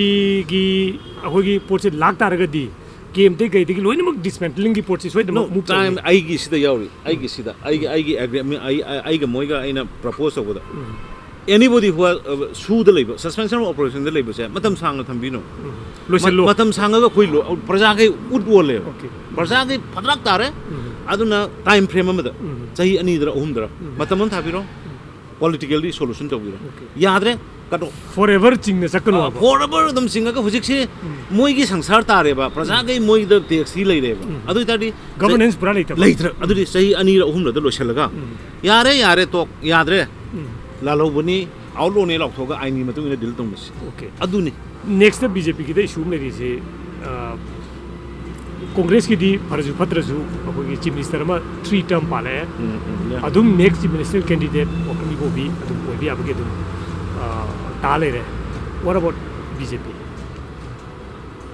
ꯒꯤ ꯑꯩꯈꯣꯏꯒꯤ ꯄꯣꯠꯁꯦ ꯂꯥꯛ ꯇꯥꯔꯒꯗꯤ camp ꯇꯩ ꯀꯩꯗꯒꯤ ꯂꯣꯏꯅꯃꯛ dismantling ꯒꯤ ꯄꯣꯠꯁꯦ ꯁꯣꯏꯗꯅ No, move time ꯇꯧꯅꯤ꯫ ꯑꯩꯒꯤ ꯁꯤꯗ ꯌꯥꯎꯔꯤ, ꯑꯩꯒꯤ ꯁꯤꯗ, ꯑꯩꯒꯤ, ꯑꯩꯒꯤ agreement, ꯑꯩ, ꯑꯩ, ꯑꯩꯒ ꯃꯣꯏꯒ ꯑꯩꯅ propose ꯇꯧꯕꯗ, ꯎꯝ꯫ anybody who are, uh, ꯁꯨꯗ ꯂꯩꯕ, suspension of operation ꯗ ꯂꯩꯕꯁꯦ ꯃꯇꯝ ꯁꯥꯡꯅ ꯊꯝꯕꯤꯅꯣ꯫ ꯎꯝ꯫ ꯂꯣꯏꯁꯤꯜꯂꯣ꯫ ꯃ-, ꯃꯇꯝ ꯁꯥꯡꯉꯒ ꯑꯩꯈꯣꯏ ꯂꯣ-, ꯄ꯭ꯔꯖꯥꯈꯩ ꯎꯠ ꯑꯣꯜꯂꯦꯕ꯫ Okay. ꯄ꯭ꯔꯖꯥꯈꯩ ꯐꯗ꯭ꯔꯛ ꯇꯥꯔꯦ꯫ ꯎꯝ꯫ ꯑꯗꯨꯅ time frame ꯑꯃꯗ ꯎꯝ꯫ ꯆꯍꯤ ꯑꯅꯤꯗꯔ ꯑꯍꯨꯝꯗꯔ ꯎꯝ꯫ ꯃꯇꯝ ꯑꯃ ꯊꯥꯕꯤꯔꯣ꯫ Politically solution ꯇꯧꯕꯤꯔꯣ꯫ Okay. ꯌꯥꯗ꯭ꯔꯦ, cut off꯫ Forever ꯆꯤꯡꯅ ꯆꯠꯀꯅꯣ ꯍꯥꯏꯕ꯫ Forever ꯑꯗꯨꯝ ꯆꯤꯡꯉꯒ ꯍꯧꯖꯤꯛꯁꯦ ꯎꯝ꯫ ꯃꯣꯏꯒꯤ ꯁꯪꯁꯥꯔ ꯇꯥꯔꯦꯕ, ꯄ꯭ꯔꯖꯥꯈꯩ ꯃꯣꯏꯗ tax ꯊꯤ ꯂꯩꯔꯦꯕ꯫ ꯎꯝ꯫ ꯑꯗꯨ ꯑꯣꯏꯇꯥꯔꯗꯤ Governance ꯄꯨꯔꯥ ꯂꯩꯇꯕ꯫ ꯂꯩꯇ꯭ꯔꯦ꯫ ꯑꯗꯨꯗꯤ ꯆꯍꯤ ꯑꯅꯤꯔ ꯑꯍꯨꯝꯔꯗ ꯂꯣꯏꯁꯤꯜꯂꯒ, ꯎꯝ꯫ "ꯌꯥꯔꯦ, ꯌꯥꯔꯦ, ꯇꯣꯛ, ꯌꯥꯗ꯭ꯔꯦ, ꯎꯝ꯫ ꯂꯥꯜꯍꯧꯕꯅꯤ, outlaw ꯅꯦ" ꯂꯥꯎꯊꯣꯛꯑꯒ ꯑꯥꯏꯟꯒꯤ ꯃꯇꯨꯡ ꯏꯟꯅ deal ꯇꯧꯅꯁꯤ꯫ Okay. ꯑꯗꯨꯅꯤ꯫ Next ꯕꯤ ꯖꯦ ꯄꯤꯒꯤꯗ issue ꯑꯃ ꯂꯩꯔꯤꯁꯤ, ꯑ, ꯀꯣꯡꯒ꯭ꯔꯦꯁꯀꯤꯗꯤ ꯐꯔꯁꯨ ꯐꯠꯇ꯭ꯔꯁꯨ ꯑꯩꯈꯣꯏꯒꯤ chief minister ꯑꯃ three term ꯄꯥꯜꯂꯛꯑꯦ꯫ ꯎꯝ, ꯎꯝ, yeah. ꯑꯗꯨꯝ next chief minister candidate ꯋꯥꯀꯤꯡ ꯏꯕꯣꯕꯤ ꯑꯗꯨꯝ ꯑꯣꯏꯕ ꯌꯥꯕꯒꯤ ꯑꯗꯝ, ꯑ, ꯇꯥ ꯂꯩꯔꯦ꯫ What about ꯕꯤ ꯖꯦ ꯄꯤ?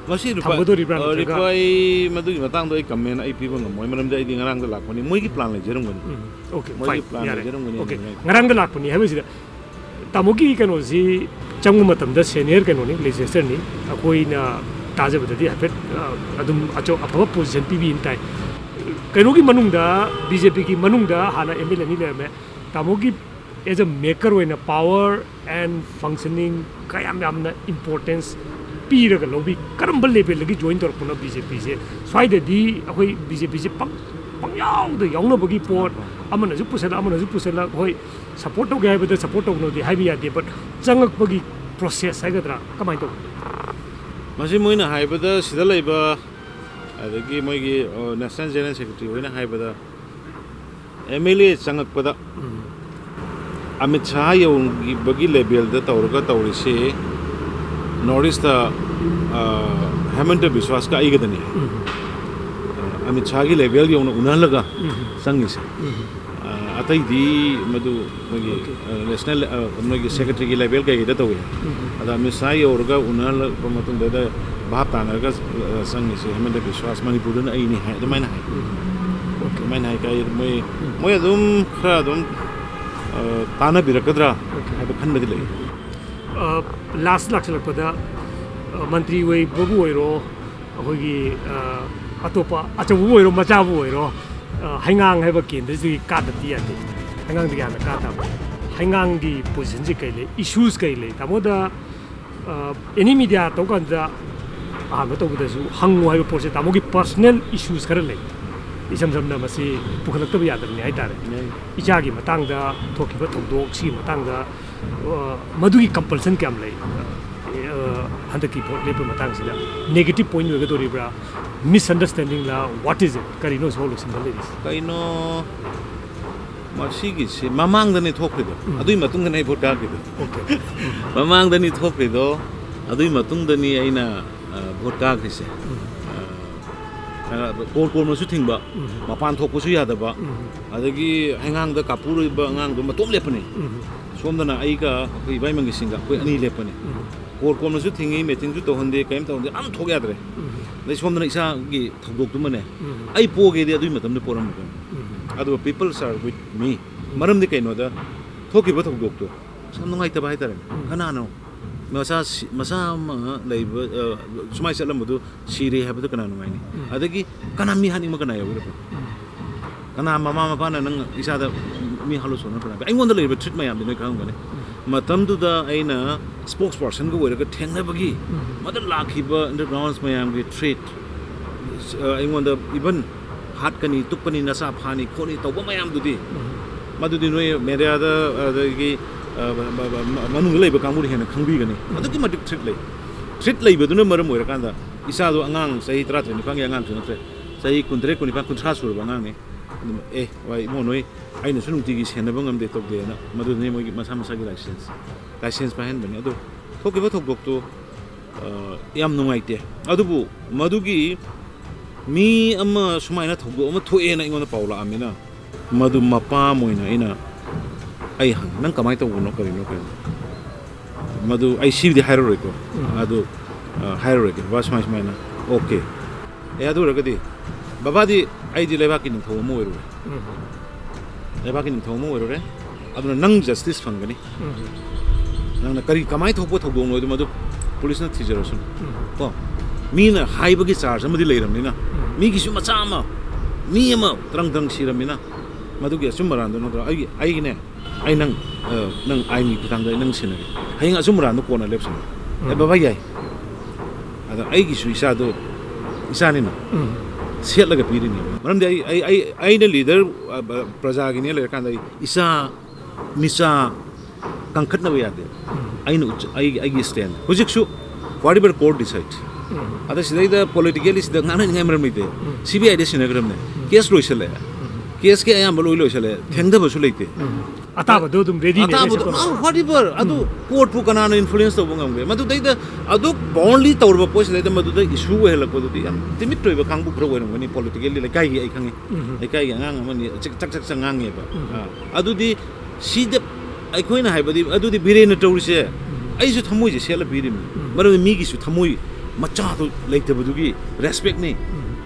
ꯃꯁꯤ reply, ꯊꯝꯒꯗꯣꯔꯤꯕ꯭ꯔꯥ ꯑ, ꯅꯠꯇ꯭ꯔꯒ? Reply ꯃꯗꯨꯒꯤ ꯃꯇꯥꯡꯗ ꯑꯩ comment ꯑꯩ ꯄꯤꯕ ꯉꯝꯃꯣꯏ, ꯃꯔꯝꯗꯤ ꯑꯩꯗꯤ ꯉꯔꯥꯡꯗ ꯂꯥꯛꯄꯅꯤ꯫ ꯃꯣꯏꯒꯤ plan ꯂꯩꯖꯔꯝꯒꯅꯤ꯫ ꯎꯝ, okay, ꯃꯣꯏꯒꯤ fine, plan ꯌꯥꯔꯦ꯫ ꯂꯩꯖꯔꯝꯒꯅꯤ Okay, ꯍꯥꯏꯅ꯫ ꯉꯔꯥꯡꯗ ꯂꯥꯛꯄꯅꯤ ꯍꯥꯏꯕꯁꯤꯗ ꯇꯥꯃꯣꯒꯤ ꯀꯩꯅꯣꯁꯤ ꯆꯪꯕ ꯃꯇꯝꯗ senior ꯀꯩꯅꯣꯅꯤ, legislatorꯅꯤ꯫ ꯑꯩꯈꯣꯏꯅ ꯇꯥꯖꯕꯗꯗꯤ ꯍꯥꯏꯐꯦꯠ, ꯑ, ꯑꯗꯨꯝ ꯑꯆꯧ-, ꯑꯐꯕ position ꯄꯤꯕꯤꯅ ꯇꯥꯏ꯫ ꯀꯩꯅꯣꯒꯤ ꯃꯅꯨꯡꯗ, ꯕꯤ ꯖꯦ ꯄꯤꯒꯤ ꯃꯅꯨꯡꯗ ꯍꯥꯟꯅ ꯑꯦꯝ ꯑꯦꯜ ꯑꯦ ꯑꯅꯤ ꯂꯩꯔꯝꯃꯦ꯫ ꯇꯥꯃꯣꯒꯤ as a maker ꯑꯣꯏꯅ power and functioning ꯀꯌꯥꯝ ꯌꯥꯝꯅ importance ꯄꯤꯔꯒ ꯂꯧꯕꯤ? ꯀꯔꯝꯕ levelꯗꯒꯤ join ꯇꯧꯔꯛꯄꯅꯣ ꯕꯤ ꯖꯦ ꯄꯤꯁꯦ? ꯁ꯭ꯋꯥꯏꯗꯗꯤ ꯑꯩꯈꯣꯏ ꯕꯤ ꯖꯦ ꯄꯤꯁꯦ ꯄꯪ-, ꯄꯪꯌꯥꯎꯗ ꯌꯥꯎꯅꯕꯒꯤ ꯄꯣꯠ, ꯑꯃꯅꯁꯨ ꯄꯨꯁꯜꯂꯛ, ꯑꯃꯅꯁꯨ ꯄꯨꯁꯜꯂꯛ, ꯍꯣꯏ, support ꯇꯧꯒꯦ ꯍꯥꯏꯕꯗ support ꯇꯧꯅꯣꯗꯤ ꯍꯥꯏꯕ ꯌꯥꯗꯦ, but ꯆꯪꯉꯛꯄꯒꯤ process ꯍꯥꯏꯒꯗ꯭ꯔꯥ, ꯀꯃꯥꯏꯅ ꯇꯧꯕꯅꯣ? ꯃꯁꯤ ꯃꯣꯏꯅ ꯍꯥꯏꯕꯗ, ꯁꯤꯗ ꯂꯩꯕ, ꯑꯗꯒꯤ ꯃꯣꯏꯒꯤ, ꯑ, National General Secretary ꯍꯣꯏꯅ ꯍꯥꯏꯕꯗ, ꯑꯦꯝ ꯑꯦꯜ ꯑꯦ ꯆꯪꯉꯛꯄꯗ ꯎꯝ꯫ ꯑꯃꯤꯠ ꯁꯥꯍ ꯌꯧꯈꯤꯕꯒꯤ levelꯗ ꯇꯧꯔꯒ ꯇꯧꯔꯤꯁꯤ North Eastꯇ, ꯑ, ꯍꯦꯃꯟꯇ ꯕꯤꯁ꯭ꯋꯥꯁꯀ ꯑꯩꯒꯗꯅꯤ꯫ ꯎꯝ꯫ ꯑ, ꯑꯃꯤꯠ ꯁꯥꯍꯒꯤ level ꯌꯧꯅ ꯎꯅꯍꯜꯂꯒ ꯎꯝ꯫ ꯆꯪꯉꯤꯁꯦ꯫ ꯎꯝ꯫ ꯑ, ꯑꯇꯩꯗꯤ ꯃꯗꯨ ꯃꯣꯏꯒꯤ, Okay. ꯑ, national, ꯑ, ꯃꯣꯏꯒꯤ secretaryꯒꯤ level ꯀꯩꯀꯩꯗ ꯇꯧꯏ꯫ ꯎꯝ꯫ ꯑꯗ ꯑꯃꯤꯠ ꯁꯥꯍ ꯌꯧꯔꯒ ꯎꯅꯍꯜꯂꯛꯄ ꯃꯇꯨꯡꯗ ꯚꯥꯞ ꯇꯥꯅꯔꯒ, ꯑ, ꯆꯪꯉꯤꯁꯦ ꯍꯦꯃꯟꯇ ꯕꯤꯁ꯭ꯋꯥꯁ ꯃꯅꯤꯄꯨꯔꯗꯅ ꯑꯩꯅꯤ ꯍꯥꯏ, ꯑꯗꯨꯃꯥꯏꯅ ꯍꯥꯏ꯫ ꯎꯝ꯫ Okay. ꯑꯗꯨꯃꯥꯏꯅ ꯍꯥꯏ ꯀꯥꯏ ꯃꯣꯏ, ꯎꯝ꯫ ꯃꯣꯏ ꯑꯗꯨꯝ ꯈꯔ ꯑꯗꯨꯝ, ꯑ, ꯇꯥꯟꯅꯕꯤꯔꯛꯀꯗ꯭ꯔꯥ Okay. ꯍꯥꯏꯕ ꯈꯟꯕꯗꯤ ꯂꯩ꯫ ꯑ, last ꯂꯥꯛꯁꯤꯜꯂꯛꯄꯗ, ꯑ, ꯃꯟꯇ꯭ꯔꯤ ꯑꯣꯏꯕꯕꯨ ꯑꯣꯏꯔꯣ, ꯑꯩꯈꯣꯏꯒꯤ, ꯑ, ꯑꯇꯣꯞꯄ ꯑꯆꯧꯕꯕꯨ ꯑꯣꯏꯔꯣ, ꯃꯆꯥꯕꯨ ꯑꯣꯏꯔꯣ, ꯑ, ꯍꯩꯉꯥꯡ ꯍꯥꯏꯕ ꯀꯦꯟꯗ꯭ꯔꯁꯤꯗꯒꯤ ꯀꯥꯗꯕꯗꯤ ꯌꯥꯗꯦ꯫ ꯍꯩꯉꯥꯡꯗꯒꯤ ꯍꯥꯟꯅ ꯀꯥ ꯇꯥꯕ꯫ ꯍꯩꯉꯥꯡꯒꯤ positionꯁꯤ ꯀꯩ ꯂꯩ, issues ꯀꯩ ꯂꯩ? ꯇꯥꯃꯣꯗ, ꯑ, any media ꯇꯧ ꯀꯥꯟꯗ ꯑꯍꯥꯟꯕ ꯇꯧꯕꯗꯁꯨ ꯍꯪꯉꯨ ꯍꯥꯏꯕ ꯄꯣꯠꯁꯦ ꯇꯥꯃꯣꯒꯤ personal issues ꯈꯔ ꯂꯩ꯫ ꯏꯁꯝ ꯁꯝꯅ ꯃꯁꯤ ꯄꯨꯈꯠꯂꯛꯇꯕ ꯌꯥꯗꯕꯅꯤ ꯍꯥꯏꯇꯥꯔꯦ꯫ ꯌꯥꯏ꯫ ꯏꯆꯥꯒꯤ ꯃꯇꯥꯡꯗ ꯊꯣꯛꯈꯤꯕ ꯊꯧꯗꯣꯛ ꯁꯤꯒꯤ ꯃꯇꯥꯡꯗ, ꯑ, ꯃꯗꯨꯒꯤ compulsion ꯀꯌꯥꯝ ꯂꯩ? ꯑ, ꯍꯟꯗꯛꯀꯤ vote ꯂꯦꯞꯄ ꯃꯇꯥꯡꯁꯤꯗ negative point ꯑꯣꯏꯒꯗꯧꯔꯤꯕ꯭ꯔꯥ, misunderstandingꯂ, what is it? ꯀꯔꯤꯅꯣ ꯁꯣ ꯂꯣꯏꯁꯤꯟꯕ ꯂꯩꯔꯤꯁꯦ? ꯀꯩꯅꯣ, ꯃꯁꯤꯒꯤꯁꯤ ꯃꯃꯥꯡꯗꯅꯤ ꯊꯣꯛꯈ꯭ꯔꯤꯗꯣ꯫ ꯎꯝ꯫ ꯑꯗꯨꯒꯤ ꯃꯇꯨꯡꯗꯅꯦ ꯑꯩ vote ꯀꯥꯈ꯭ꯔꯤꯗꯣ꯫ Okay. ꯃꯃꯥꯡꯗꯅꯤ ꯊꯣꯛꯈ꯭ꯔꯤꯗꯣ꯫ ꯑꯗꯨꯒꯤ ꯃꯇꯨꯡꯗꯅꯤ ꯑꯩꯅ ꯚꯣꯠ ꯀꯥꯈ꯭ꯔꯤꯁꯦ꯫ ꯀꯣꯔ ꯀꯣꯔꯅꯁꯨ ꯊꯤꯡꯕ, ꯃꯄꯥꯟ ꯊꯣꯛꯄꯁꯨ ꯌꯥꯗꯕ, ꯑꯗꯒꯤ ꯍꯩꯉꯥꯡꯗ ꯀꯥꯞꯄꯨꯔꯤꯕ ꯑꯉꯥꯡꯗꯣ ꯃꯇꯣꯝ ꯂꯦꯞꯄꯅꯤ꯫ ꯁꯣꯝꯗꯅ ꯑꯩꯒ ꯑꯩꯈꯣꯏ ꯏꯕꯥꯏ ꯃꯪꯒꯤ ꯁꯤꯡꯒ ꯑꯩꯈꯣꯏ ꯑꯅꯤ ꯂꯦꯞꯄꯅꯤ꯫ ꯀꯣꯔ ꯀꯣꯔꯅꯁꯨ ꯊꯤꯡꯉꯤ, ꯃꯤꯇꯤꯡꯁꯨ ꯇꯧꯍꯟꯗꯦ, ꯀꯔꯤꯝ ꯇꯧꯍꯟꯗꯦ, ꯑꯝ ꯊꯣꯛ ꯌꯥꯗ꯭ꯔꯦ꯫ ꯑꯗꯩ ꯁꯣꯝꯗꯅ ꯏꯁꯥꯒꯤ ꯊꯧꯗꯣꯛꯇꯨꯃꯅꯦ꯫ ꯑꯩ ꯄꯣꯒꯦꯗꯤ ꯑꯗꯨꯒꯤ ꯃꯇꯝꯗ ꯄꯣꯔꯝꯃꯒꯅꯤ꯫ ꯑꯗꯨꯒ people are with me꯫ ꯃꯔꯝꯗꯤ ꯀꯩꯅꯣꯗ, ꯊꯣꯛꯈꯤꯕ ꯊꯧꯗꯣꯛꯇꯣ ꯌꯥꯝ ꯅꯨꯡꯉꯥꯏꯇꯕ ꯍꯥꯏꯇꯥꯔꯦ꯫ ꯀꯅꯥꯅꯣ ꯃꯁꯥ ꯁꯤ-, ꯃꯁꯥ ꯑꯃ ꯂꯩꯕ, ꯑ, ꯁꯨꯃꯥꯏꯅ ꯆꯠꯂꯝꯕꯗꯨ ꯁꯤꯔꯦ ꯍꯥꯏꯕꯗ ꯀꯅꯥ ꯅꯨꯡꯉꯥꯏꯅꯤ? ꯑꯗꯒꯤ ꯀꯅꯥ ꯃꯤ ꯍꯥꯠꯅꯤꯡꯕ ꯀꯅꯥ ꯌꯥꯎꯒꯦ? ꯀꯅꯥ ꯃꯃꯥ ꯃꯄꯥꯅ ꯅꯪ ꯏꯆꯥꯗ ꯃꯤ ꯍꯥꯠꯂꯣ ꯁꯣꯛꯅꯕ ꯀꯅꯥ? ꯑꯩꯉꯣꯟꯗ ꯂꯩꯔꯤꯕ threat ꯃꯌꯥꯝꯗꯤ ꯅꯣꯏ ꯈꯪꯉꯝꯒꯅꯤ꯫ ꯃꯇꯝꯗꯨꯗ ꯑꯩꯅ spokespersonꯒ ꯑꯣꯏꯔꯒ ꯊꯦꯡꯅꯕꯒꯤ ꯃꯗꯨ ꯂꯥꯛꯈꯤꯕ underground ꯃꯌꯥꯝꯒꯤ threat, ꯑ, ꯑꯩꯉꯣꯟꯗ even ꯍꯥꯠꯀꯅꯤ, ꯇꯨꯞꯀꯅꯤ, ꯅꯆꯥ ꯐꯥꯅꯤ, ꯈꯣꯠꯅꯤ ꯇꯧꯕ ꯃꯌꯥꯝꯗꯨꯗꯤ, ꯃꯗꯨꯗꯤ ꯅꯣꯏ mediaꯗ, ꯑꯗꯒꯤ, ꯑ, ꯃ-, ꯃ-, ꯃ-, ꯃꯅꯨꯡꯗ ꯂꯩꯕ ꯀꯥꯡꯕꯨꯅ ꯍꯦꯟꯅ ꯈꯪꯕꯤꯒꯅꯤ꯫ ꯑꯗꯨꯛꯀꯤ ꯃꯇꯤꯛ threat ꯂꯩ꯫ Threat ꯂꯩꯕꯗꯨꯅ ꯃꯔꯝ ꯑꯣꯏꯔꯀꯥꯟꯗ ꯏꯆꯥꯗꯣ ꯑꯉꯥꯡ ꯆꯍꯤ ꯇꯔꯥꯇꯔꯦꯠ ꯅꯤꯄꯥꯟꯒꯤ ꯑꯉꯥꯡꯁꯨ ꯅꯠꯇ꯭ꯔꯦ, ꯆꯍꯤ ꯀꯨꯟꯇꯔꯦꯠ, ꯀꯨꯟꯅꯤꯄꯥꯟ, ꯀꯨꯟꯊ꯭ꯔꯥ ꯁꯨꯔꯕ ꯑꯉꯥꯡꯅꯤ꯫ ꯑꯗꯨꯝ, "ꯑꯦ, ꯋꯥ ꯏꯕꯨꯡꯉꯣ, ꯅꯣꯏ ꯑꯩꯅꯁꯨ ꯅꯨꯡꯇꯤꯒꯤ ꯁꯦꯟꯅꯕ ꯉꯝꯗꯦ, ꯇꯧꯗꯦꯅ", ꯃꯗꯨꯗꯨꯅꯤ ꯃꯣꯏꯒꯤ ꯃꯁꯥ ꯃꯁꯥꯒꯤ license, license ꯄꯥꯏꯍꯟꯕꯅꯤ꯫ ꯑꯗꯨ ꯊꯣꯛꯈꯤꯕ ꯊꯧꯗꯣꯛꯇꯨ, ꯑ, ꯌꯥꯝ ꯅꯨꯡꯉꯥꯏꯇꯦ꯫ ꯑꯗꯨꯕꯨ ꯃꯗꯨꯒꯤ ꯃꯤ ꯑꯃ ꯁꯨꯃꯥꯏꯅ ꯊꯧꯗꯣꯛ ꯑꯃ ꯊꯣꯛꯑꯦꯅ ꯑꯩꯉꯣꯟꯗ ꯄꯥꯎ ꯂꯥꯛꯑꯃꯤꯅ, ꯃꯗꯨ ꯃꯄꯥ ꯑꯃ ꯑꯣꯏꯅ ꯑꯩꯅ, ꯑꯩ ꯍꯪꯉꯤ, "ꯅꯪ ꯀꯃꯥꯏꯅ ꯇꯧꯕꯅꯣ, ꯀꯔꯤꯅꯣ, ꯀꯔꯤꯅꯣ?" ꯃꯗꯨ ꯑꯩ ꯁꯤꯕꯨꯗꯤ ꯍꯥꯏꯔꯔꯣꯏꯀꯣ, ꯑꯗꯨ, ꯑ, ꯍꯥꯏꯔꯔꯣꯏꯒꯦ, "ꯕꯕꯥ, ꯁꯨꯃꯥꯏ ꯁꯨꯃꯥꯏꯅ"꯫ "ꯑꯣꯀꯦ꯫ ꯑꯦ, ꯑꯗꯨ ꯑꯣꯏꯔꯒꯗꯤ ꯕꯕꯥꯗꯤ ꯑꯩꯗꯤ ꯂꯩꯕꯥꯛꯀꯤ ꯅꯤꯡꯊꯧ ꯑꯃ ꯑꯣꯏꯔꯨꯔꯦ꯫ ꯂꯩꯕꯥꯛꯀꯤ ꯅꯤꯡꯊꯧ ꯑꯃ ꯑꯣꯏꯔꯨꯔꯦ꯫ ꯑꯗꯨꯅ ꯅꯪ justice ꯐꯪꯒꯅꯤ꯫ ꯅꯪꯅ ꯀꯔꯤ, ꯀꯃꯥꯏꯅ ꯊꯣꯛꯄ ꯊꯧꯗꯣꯛꯅꯣ ꯍꯥꯏꯗꯣ ꯃꯗꯨ ꯄꯨꯂꯤꯁꯅ ꯊꯤꯖꯔꯁꯅꯨ꯫ ꯀꯣ? ꯃꯤꯅ ꯍꯥꯏꯕꯒꯤ charge ꯑꯃꯗꯤ ꯂꯩꯔꯕꯅꯤꯅ, ꯃꯤꯒꯤꯁꯨ ꯃꯆꯥ ꯑꯃ, ꯃꯤ ꯑꯃ ꯇꯔꯪ ꯇꯔꯪ ꯁꯤꯔꯕꯅꯤꯅ, ꯃꯗꯨꯒꯤ ꯑꯆꯨꯝ ꯑꯔꯥꯟꯗꯣ ꯅꯠꯇ꯭ꯔꯣ? ꯑꯩꯒꯤ, ꯑꯩꯒꯤꯅꯦ, ꯑꯩ ꯅꯪ, ꯑ, ꯅꯪ ꯑꯥꯏꯟꯒꯤ ꯈꯨꯠꯊꯥꯡꯗ ꯑꯩ ꯅꯪ ꯁꯤꯟꯅꯒꯦ꯫ ꯍꯌꯦꯡ ꯑꯆꯨꯝ ꯑꯔꯥꯟꯗꯣ ꯀꯣꯟꯅ ꯂꯦꯞꯁꯅꯨ꯫ "ꯑꯦ, ꯕꯕꯥ, ꯌꯥꯏ꯫ ꯑꯗ ꯑꯩꯒꯤꯁꯨ ꯏꯆꯥꯗꯣ, ꯏꯆꯥꯅꯤꯅ ꯁꯦꯠꯂꯒ ꯄꯤꯔꯤꯅꯦꯕ꯫ ꯃꯔꯝꯗꯤ ꯑꯩ, ꯑꯩ, ꯑꯩ, ꯑꯩꯅ leader, ꯑ, ꯕ-, ꯄ꯭ꯔꯖꯥꯒꯤꯅꯦ ꯂꯩꯔꯀꯥꯟꯗ ꯑꯩ ꯏꯆꯥ, ꯃꯤꯆꯥ ꯀꯟꯈꯠꯅꯕ ꯌꯥꯗꯦ꯫ ꯑꯩꯅ ꯎꯠꯆ-, ꯑꯩ, ꯑꯩꯒꯤ stand꯫ ꯍꯧꯖꯤꯛꯁꯨ whatever court decide꯫ ꯑꯗ ꯁꯤꯗꯩꯗ politically ꯁꯤꯗ ꯉꯥꯡꯅꯅꯤꯡꯉꯥꯏ ꯃꯔꯝ ꯂꯩꯇꯦ꯫ CBIꯗ ꯁꯤꯟꯅꯈ꯭ꯔꯕꯅꯦ꯫ Case ꯂꯣꯏꯁꯜꯂꯛꯑꯦ꯫ Caseꯀꯤ ꯑꯌꯥꯝꯕ ꯂꯣꯏ ꯂꯣꯏꯁꯜꯂꯛꯑꯦ꯫ ꯊꯦꯡꯊꯕꯁꯨ ꯂꯩꯇꯦ꯫ ꯑꯇꯥꯕꯗꯣ ꯑꯗꯨꯝ ꯔꯦꯗꯤꯅꯦ꯫ ꯑꯇꯥꯕꯗꯣ ꯃꯥ ꯍꯣꯔꯤꯕꯔ ꯑꯗꯨ ꯀꯣꯔꯠꯄꯨ ꯀꯅꯥꯅ ꯏꯟꯐ꯭ꯂꯨꯌꯦꯟꯁ ꯇꯧꯕ ꯉꯝꯒꯦ? ꯃꯗꯨꯗꯩꯗ ꯑꯗꯨꯛ ꯕꯥꯎꯟꯂꯤ ꯇꯧꯔꯕ ꯄꯣꯠꯁꯤꯗꯩꯗ ꯃꯗꯨꯗ ꯏꯁꯨ ꯑꯣꯏꯍꯜꯂꯛꯄꯗꯨꯗꯤ ꯌꯥꯝ ꯇꯤꯃꯤꯠ ꯑꯣꯏꯕ ꯀꯥꯡꯕꯨ ꯈꯔ ꯑꯣꯏꯔꯝꯒꯅꯤ ꯄꯣꯂꯤꯇꯤꯀꯦꯜꯂꯤ꯫ ꯂꯩꯀꯥꯏꯒꯤ ꯑꯩ ꯈꯪꯉꯤ꯫ ꯂꯩꯀꯥꯏꯒꯤ ꯑꯉꯥꯡ ꯑꯃꯅꯤ ꯆꯤꯛ- ꯆꯛ ꯆꯛ ꯆꯛ ꯉꯥꯡꯉꯦꯕ꯫ ꯑꯥ, ꯑꯗꯨꯗꯤ ꯁꯤꯗ ꯑꯩꯈꯣꯏꯅ ꯍꯥꯏꯕꯗꯤ ꯑꯗꯨꯗꯤ ꯕꯤꯔꯦꯟꯅ ꯇꯧꯔꯤꯁꯦ ꯑꯩꯁꯨ ꯊꯃꯣꯏꯁꯦ ꯁꯦꯠꯂ ꯄꯤꯔꯤꯕꯅꯤ꯫ ꯃꯔꯝꯗꯤ ꯃꯤꯒꯤꯁꯨ ꯊꯃꯣꯏ ꯃꯆꯥꯗꯣ ꯂꯩꯇꯕꯗꯨꯒꯤ ꯔꯦꯁꯄꯦꯛꯅꯤ꯫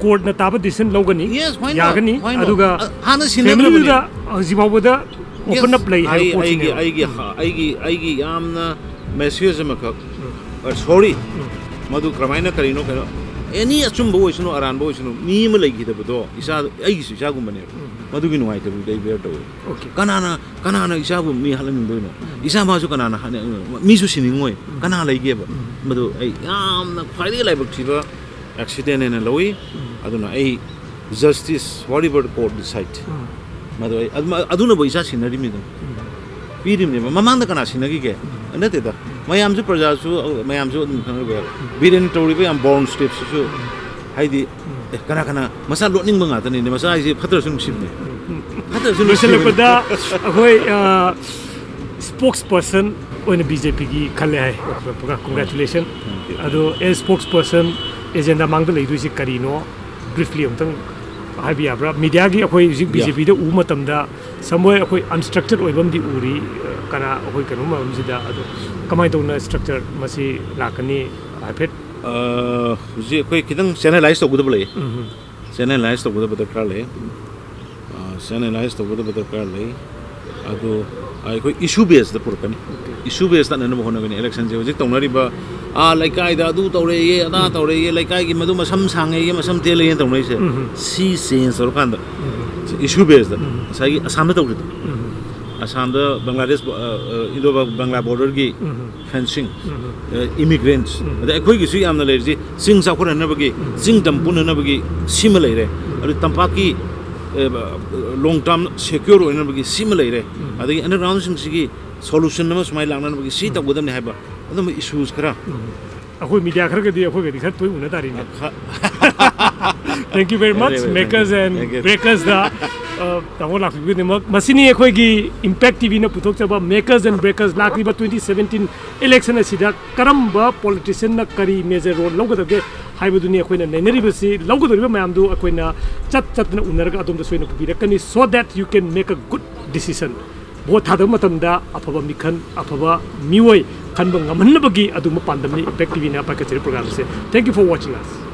ꯀꯣꯔꯠꯅ ꯇꯥꯕ ꯗꯤꯁꯤꯖꯟ ꯂꯧꯒꯅꯤ꯫ Yes, why not? ꯌꯥꯒꯅꯤ꯫ Why not? ꯑꯗꯨꯒ ꯑ, ꯍꯥꯟꯅ ꯁꯤꯟꯅꯈ꯭ꯔꯕꯅꯦ꯫ ꯐꯦꯃꯤꯂꯤꯗꯨꯗ ꯍꯧꯖꯤꯛ ꯐꯥꯎꯕꯗ ꯑꯣꯄꯟ ꯑꯞ ꯂꯩ ꯍꯥꯏꯕ ꯑꯩ- ꯄꯣꯠꯁꯤꯅꯦꯕ꯫ ꯑꯩꯒꯤ ꯑꯩꯒꯤ ꯑꯩꯒꯤ ꯑꯩꯒꯤ ꯌꯥꯝꯅ ꯃꯦꯁꯦꯖ ꯑꯃꯈꯛ, ꯁꯣꯔꯤ, ꯃꯗꯨ ꯀꯔꯝꯍꯥꯏꯅ ꯀꯔꯤꯅꯣ ꯀꯩꯅꯣ, ꯑꯦꯅꯤ ꯑꯆꯨꯝꯕ ꯑꯣꯏꯁꯅꯨ ꯑꯔꯥꯟꯕ ꯑꯣꯏꯁꯅꯨ, ꯃꯤ ꯑꯃ ꯂꯩꯈꯤꯗꯕꯗꯣ ꯏꯆꯥ, ꯑꯩꯒꯤꯁꯨ ꯏꯆꯥꯒꯨꯝꯕꯅꯦꯕ꯫ ꯃꯗꯨꯒꯤ ꯅꯨꯡꯉꯥꯏꯇꯕꯗꯨꯗꯤ ꯑꯩ ꯕꯤꯌꯔ ꯇꯧꯋꯦ꯫ ꯑꯣꯀꯦ꯫ ꯀꯅꯥꯅ ꯀꯅꯥꯅ ꯏꯆꯥꯕꯨ ꯃꯤ ꯍꯥꯠꯍꯟꯅꯤꯡꯗꯣꯏꯅꯣ? ꯏꯆꯥ ꯃꯥꯁꯨ ꯀꯅꯥꯅ ꯍꯥꯠꯅ- ꯃꯤꯁꯨ ꯁꯤꯅꯤꯡꯉꯣꯏ꯫ ꯀꯅꯥ ꯂꯩꯒꯦꯕ? ꯃꯗꯨ ꯑꯩ ꯌꯥꯝꯅ ꯈ꯭ꯋꯥꯏꯗꯒꯤ ꯂꯥꯏꯕꯛ ꯊꯤꯕ ꯑꯦꯛꯁꯤꯗꯦꯟ ꯍꯥꯏꯅ ꯂꯧꯏ꯫ ꯑꯗꯨꯅ ꯑꯩ justice, whatever court decide, ꯃꯗꯨ ꯑꯩ ꯑꯗꯨꯃ- ꯑꯗꯨꯅꯕꯨ ꯏꯆꯥ ꯁꯤꯟꯅꯔꯤꯃꯤꯗꯨ꯫ ꯄꯤꯔꯤꯕꯅꯦꯕ꯫ ꯃꯃꯥꯡꯗ ꯀꯅꯥ ꯁꯤꯟꯅꯈꯤꯒꯦ? ꯅꯠꯇꯦꯗ꯫ ꯃꯌꯥꯝꯁꯨ, ꯄ꯭ꯔꯖꯥꯁꯨ, ꯃꯌꯥꯝꯁꯨ ꯑꯗꯨꯝ ꯈꯪꯅꯕ ꯌꯥꯏ꯫ ꯕꯤꯔꯦꯟ ꯇꯧꯔꯤꯕ ꯌꯥꯝ ꯕꯣꯜ ꯁ꯭ꯇꯦꯞꯁꯤꯁꯨ, ꯍꯥꯏꯗꯤ, ꯑꯦ, ꯀꯅꯥ ꯀꯅꯥ ꯃꯆꯥ ꯂꯣꯠꯅꯤꯡꯕ ꯉꯥꯛꯇꯅꯤꯅꯦ꯫ ꯃꯆꯥ ꯍꯥꯏꯁꯦ ꯐꯠꯇ꯭ꯔꯁꯨ ꯅꯨꯡꯁꯤꯕꯅꯦ꯫ ꯐꯠꯇ꯭ꯔꯁꯨ ꯅꯨꯡꯁꯤꯕꯅꯦ꯫ ꯂꯣꯏꯁꯤꯜꯂꯛꯄꯗ ꯑꯩꯈꯣꯏ, ꯑ, ꯁ꯭ꯄꯣꯛꯁ ꯄꯔꯁꯟ ꯑꯣꯏꯅ ꯕꯤ ꯖꯦ ꯄꯤꯒꯤ ꯈꯜꯂꯦ ꯍꯥꯏ꯫ ꯀꯣꯡꯒ꯭ꯔꯦꯆꯨꯂꯦꯁꯟ꯫ Thank you. ꯑꯗꯣ ꯑꯦꯁ ꯁ꯭ꯄꯣꯛꯁ ꯄꯔꯁꯟ ꯑꯦꯖꯦꯟꯗꯥ ꯃꯥꯡꯗ ꯂꯩꯗꯣꯏꯁꯦ ꯀꯔꯤꯅꯣ? ꯕ꯭ꯔꯤꯐꯂꯤ ꯑꯃꯨꯛꯇꯪ ꯍꯥꯏꯕ ꯌꯥꯕ꯭ꯔꯥ? ꯃꯤꯗꯤꯌꯥꯒꯤ ꯑꯩꯈꯣꯏ ꯍꯧꯖꯤꯛ ꯌꯥ꯫ ꯕꯤ ꯖꯦ ꯄꯤꯗ ꯎꯕ ꯃꯇꯝꯗ ꯁꯝꯋꯦ ꯑꯩꯈꯣꯏ ꯑꯟꯁ꯭ꯇ꯭ꯔꯛꯆꯔ ꯑꯣꯏꯕ ꯑꯃꯗꯤ ꯎꯔꯤ꯫ ꯀꯅꯥ ꯑꯩꯈꯣꯏ ꯀꯩꯅꯣ ꯃꯐꯝꯁꯤꯗ ꯑꯗꯣ ꯀꯃꯥꯏꯅ ꯇꯧꯅ ꯁ꯭ꯇ꯭ꯔꯛꯆꯔ ꯃꯁꯤ ꯂꯥꯛꯀꯅꯤ ꯍꯥꯏꯐꯦꯠ? ꯑ, ꯍꯧꯖꯤꯛ ꯑꯩꯈꯣꯏ ꯈꯤꯇꯪ ꯆꯦꯅꯦꯂꯥꯏꯁ ꯇꯧꯒꯗꯕ ꯂꯩ꯫ ꯎꯝ꯫ ꯆꯦꯅꯦꯂꯥꯏꯁ ꯇꯧꯒꯗꯕ ꯗꯔꯀꯥꯔ ꯂꯩ꯫ ꯑ, ꯆꯦꯅꯦꯂꯥꯏꯁ ꯇꯧꯒꯗꯕ ꯗꯔꯀꯥꯔ ꯂꯩ꯫ ꯑꯗꯨ ꯑꯩꯈꯣꯏ ꯏꯁꯨ ꯕꯦꯁꯇ ꯄꯨꯔꯛꯀꯅꯤ꯫ ꯏꯁꯨ ꯕꯦꯁ ꯇꯥꯅꯅꯕ ꯍꯣꯠꯅꯒꯅꯤ꯫ ꯏꯂꯦꯛꯁꯟꯁꯦ ꯍꯧꯖꯤꯛ ꯇꯧꯅꯔꯤꯕ, ꯑꯥ, ꯂꯩꯀꯥꯏꯗ ꯑꯗꯨ ꯇꯧꯔꯛꯑꯦ, ꯑꯗꯥ ꯇꯧꯔꯛꯑꯦ, ꯂꯩꯀꯥꯏꯒꯤ ꯃꯗꯨ ꯃꯁꯝ ꯁꯥꯡꯉꯦ, ꯃꯁꯝ ꯇꯦꯜꯂꯦꯅ ꯇꯧꯅꯔꯤꯁꯦ, ꯎꯝ꯫ ꯁꯤ ꯆꯦꯟꯖ ꯇꯧꯔꯀꯥꯟꯗ, ꯎꯝ꯫ ꯏꯁꯨ ꯕꯦꯁꯇ, ꯎꯝ꯫ ꯉꯁꯥꯏꯒꯤ ꯑꯁꯥꯝꯗ ꯇꯧꯔꯤꯗꯣ, ꯎꯝ꯫ ꯑꯁꯥꯝꯗ ꯕꯪꯒ꯭ꯂꯥꯗꯦꯁ, ꯑ, ꯑ, ꯏꯟꯗꯣ ꯕꯪꯒ꯭ꯂꯥ ꯕꯣꯔꯗꯔꯒꯤ ꯎꯝ꯫ ꯐꯦꯟꯁꯤꯡ, ꯎꯝ꯫ ꯑ, ꯏꯃꯤꯒ꯭ꯔꯦꯟꯠꯁ, ꯎꯝ꯫ ꯑꯗꯩ ꯑꯩꯈꯣꯏꯒꯤꯁꯨ ꯌꯥꯝꯅ ꯂꯩꯔꯤꯁꯤ, ꯆꯤꯡ ꯆꯥꯎꯈꯠꯅꯅꯕꯒꯤ, ꯎꯝ꯫ ꯆꯤꯡ ꯇꯝ ꯄꯨꯅꯅꯕꯒꯤ ꯁꯤꯃ ꯂꯩꯔꯦ꯫ ꯎꯝ꯫ ꯑꯗꯩ ꯇꯝꯄꯥꯛꯀꯤ, ꯑ, ꯂꯣꯡ ꯇꯥꯔꯝ ꯁꯦꯀ꯭ꯌꯣꯔ ꯑꯣꯏꯅꯕꯒꯤ ꯁꯤꯃ ꯂꯩꯔꯦ꯫ ꯎꯝ꯫ ꯑꯗꯒꯤ ꯑꯟꯗꯔꯒ꯭ꯔꯥꯎꯟꯁꯤꯡꯁꯤꯒꯤ ꯁꯣꯂꯨꯁꯟ ꯑꯃ ꯁꯨꯃꯥꯏꯅ ꯂꯥꯛꯅꯅꯕꯒꯤ ꯁꯤ ꯎꯝ꯫ ꯇꯧꯒꯗꯕꯅꯤ ꯍꯥꯏꯕ ꯑꯗꯨꯝꯕ ꯏꯁꯨꯁ ꯈꯔ꯫ ꯎꯝ꯫ ꯑꯩꯈꯣꯏ ꯃꯤꯗꯤꯌꯥ ꯈꯔꯒꯗꯤ ꯑꯩꯈꯣꯏꯒꯗꯤ ꯈꯔ ꯇꯣꯏ ꯎꯅ ꯇꯥꯔꯤꯅꯦ꯫ ꯑ, ꯈ- Thank you very much, very well, thank you. Makers and Thank you. Breakers ꯗ ꯑ, ꯇꯥꯃꯣ ꯂꯥꯛꯄꯤꯕꯒꯤꯗꯃꯛ꯫ ꯃꯁꯤꯅꯤ ꯑꯩꯈꯣꯏꯒꯤ Impact ꯇꯤꯚꯤꯅ ꯄꯨꯊꯣꯛꯆꯕ Makers and Breakers꯫ ꯂꯥꯛꯂꯤꯕ twenty seventeen election ꯑꯁꯤꯗ ꯀꯔꯝꯕ politicianꯅ ꯀꯔꯤ major role ꯂꯧꯒꯗꯒꯦ ꯍꯥꯏꯕꯗꯨꯅꯤ ꯑꯩꯈꯣꯏꯅ ꯅꯩꯅꯔꯤꯕꯁꯤ꯫ ꯂꯧꯒꯗꯧꯔꯤꯕ ꯃꯌꯥꯝꯗꯨ ꯑꯩꯈꯣꯏꯅ ꯆꯠ ꯆꯠꯇꯅ ꯎꯅꯔꯒ ꯑꯗꯣꯝꯗ ꯁꯣꯏꯅ ꯄꯨꯕꯤꯔꯛꯀꯅꯤ, so that you can make a good decision꯫ Vote ꯊꯥꯗꯕ ꯃꯇꯝꯗ ꯑꯐꯕ ꯃꯤꯈꯜ, ꯑꯐꯕ ꯃꯤꯑꯣꯏ ꯈꯟꯕ ꯉꯝꯍꯟꯅꯕꯒꯤ ꯑꯗꯨꯒꯨꯝꯕ ꯄꯥꯟꯗꯝꯅꯤ Impact ꯇꯤꯚꯤꯅ ꯄꯥꯏꯈꯠꯆꯔꯤꯕ program ꯑꯁꯦ꯫ Thank you for watching us꯫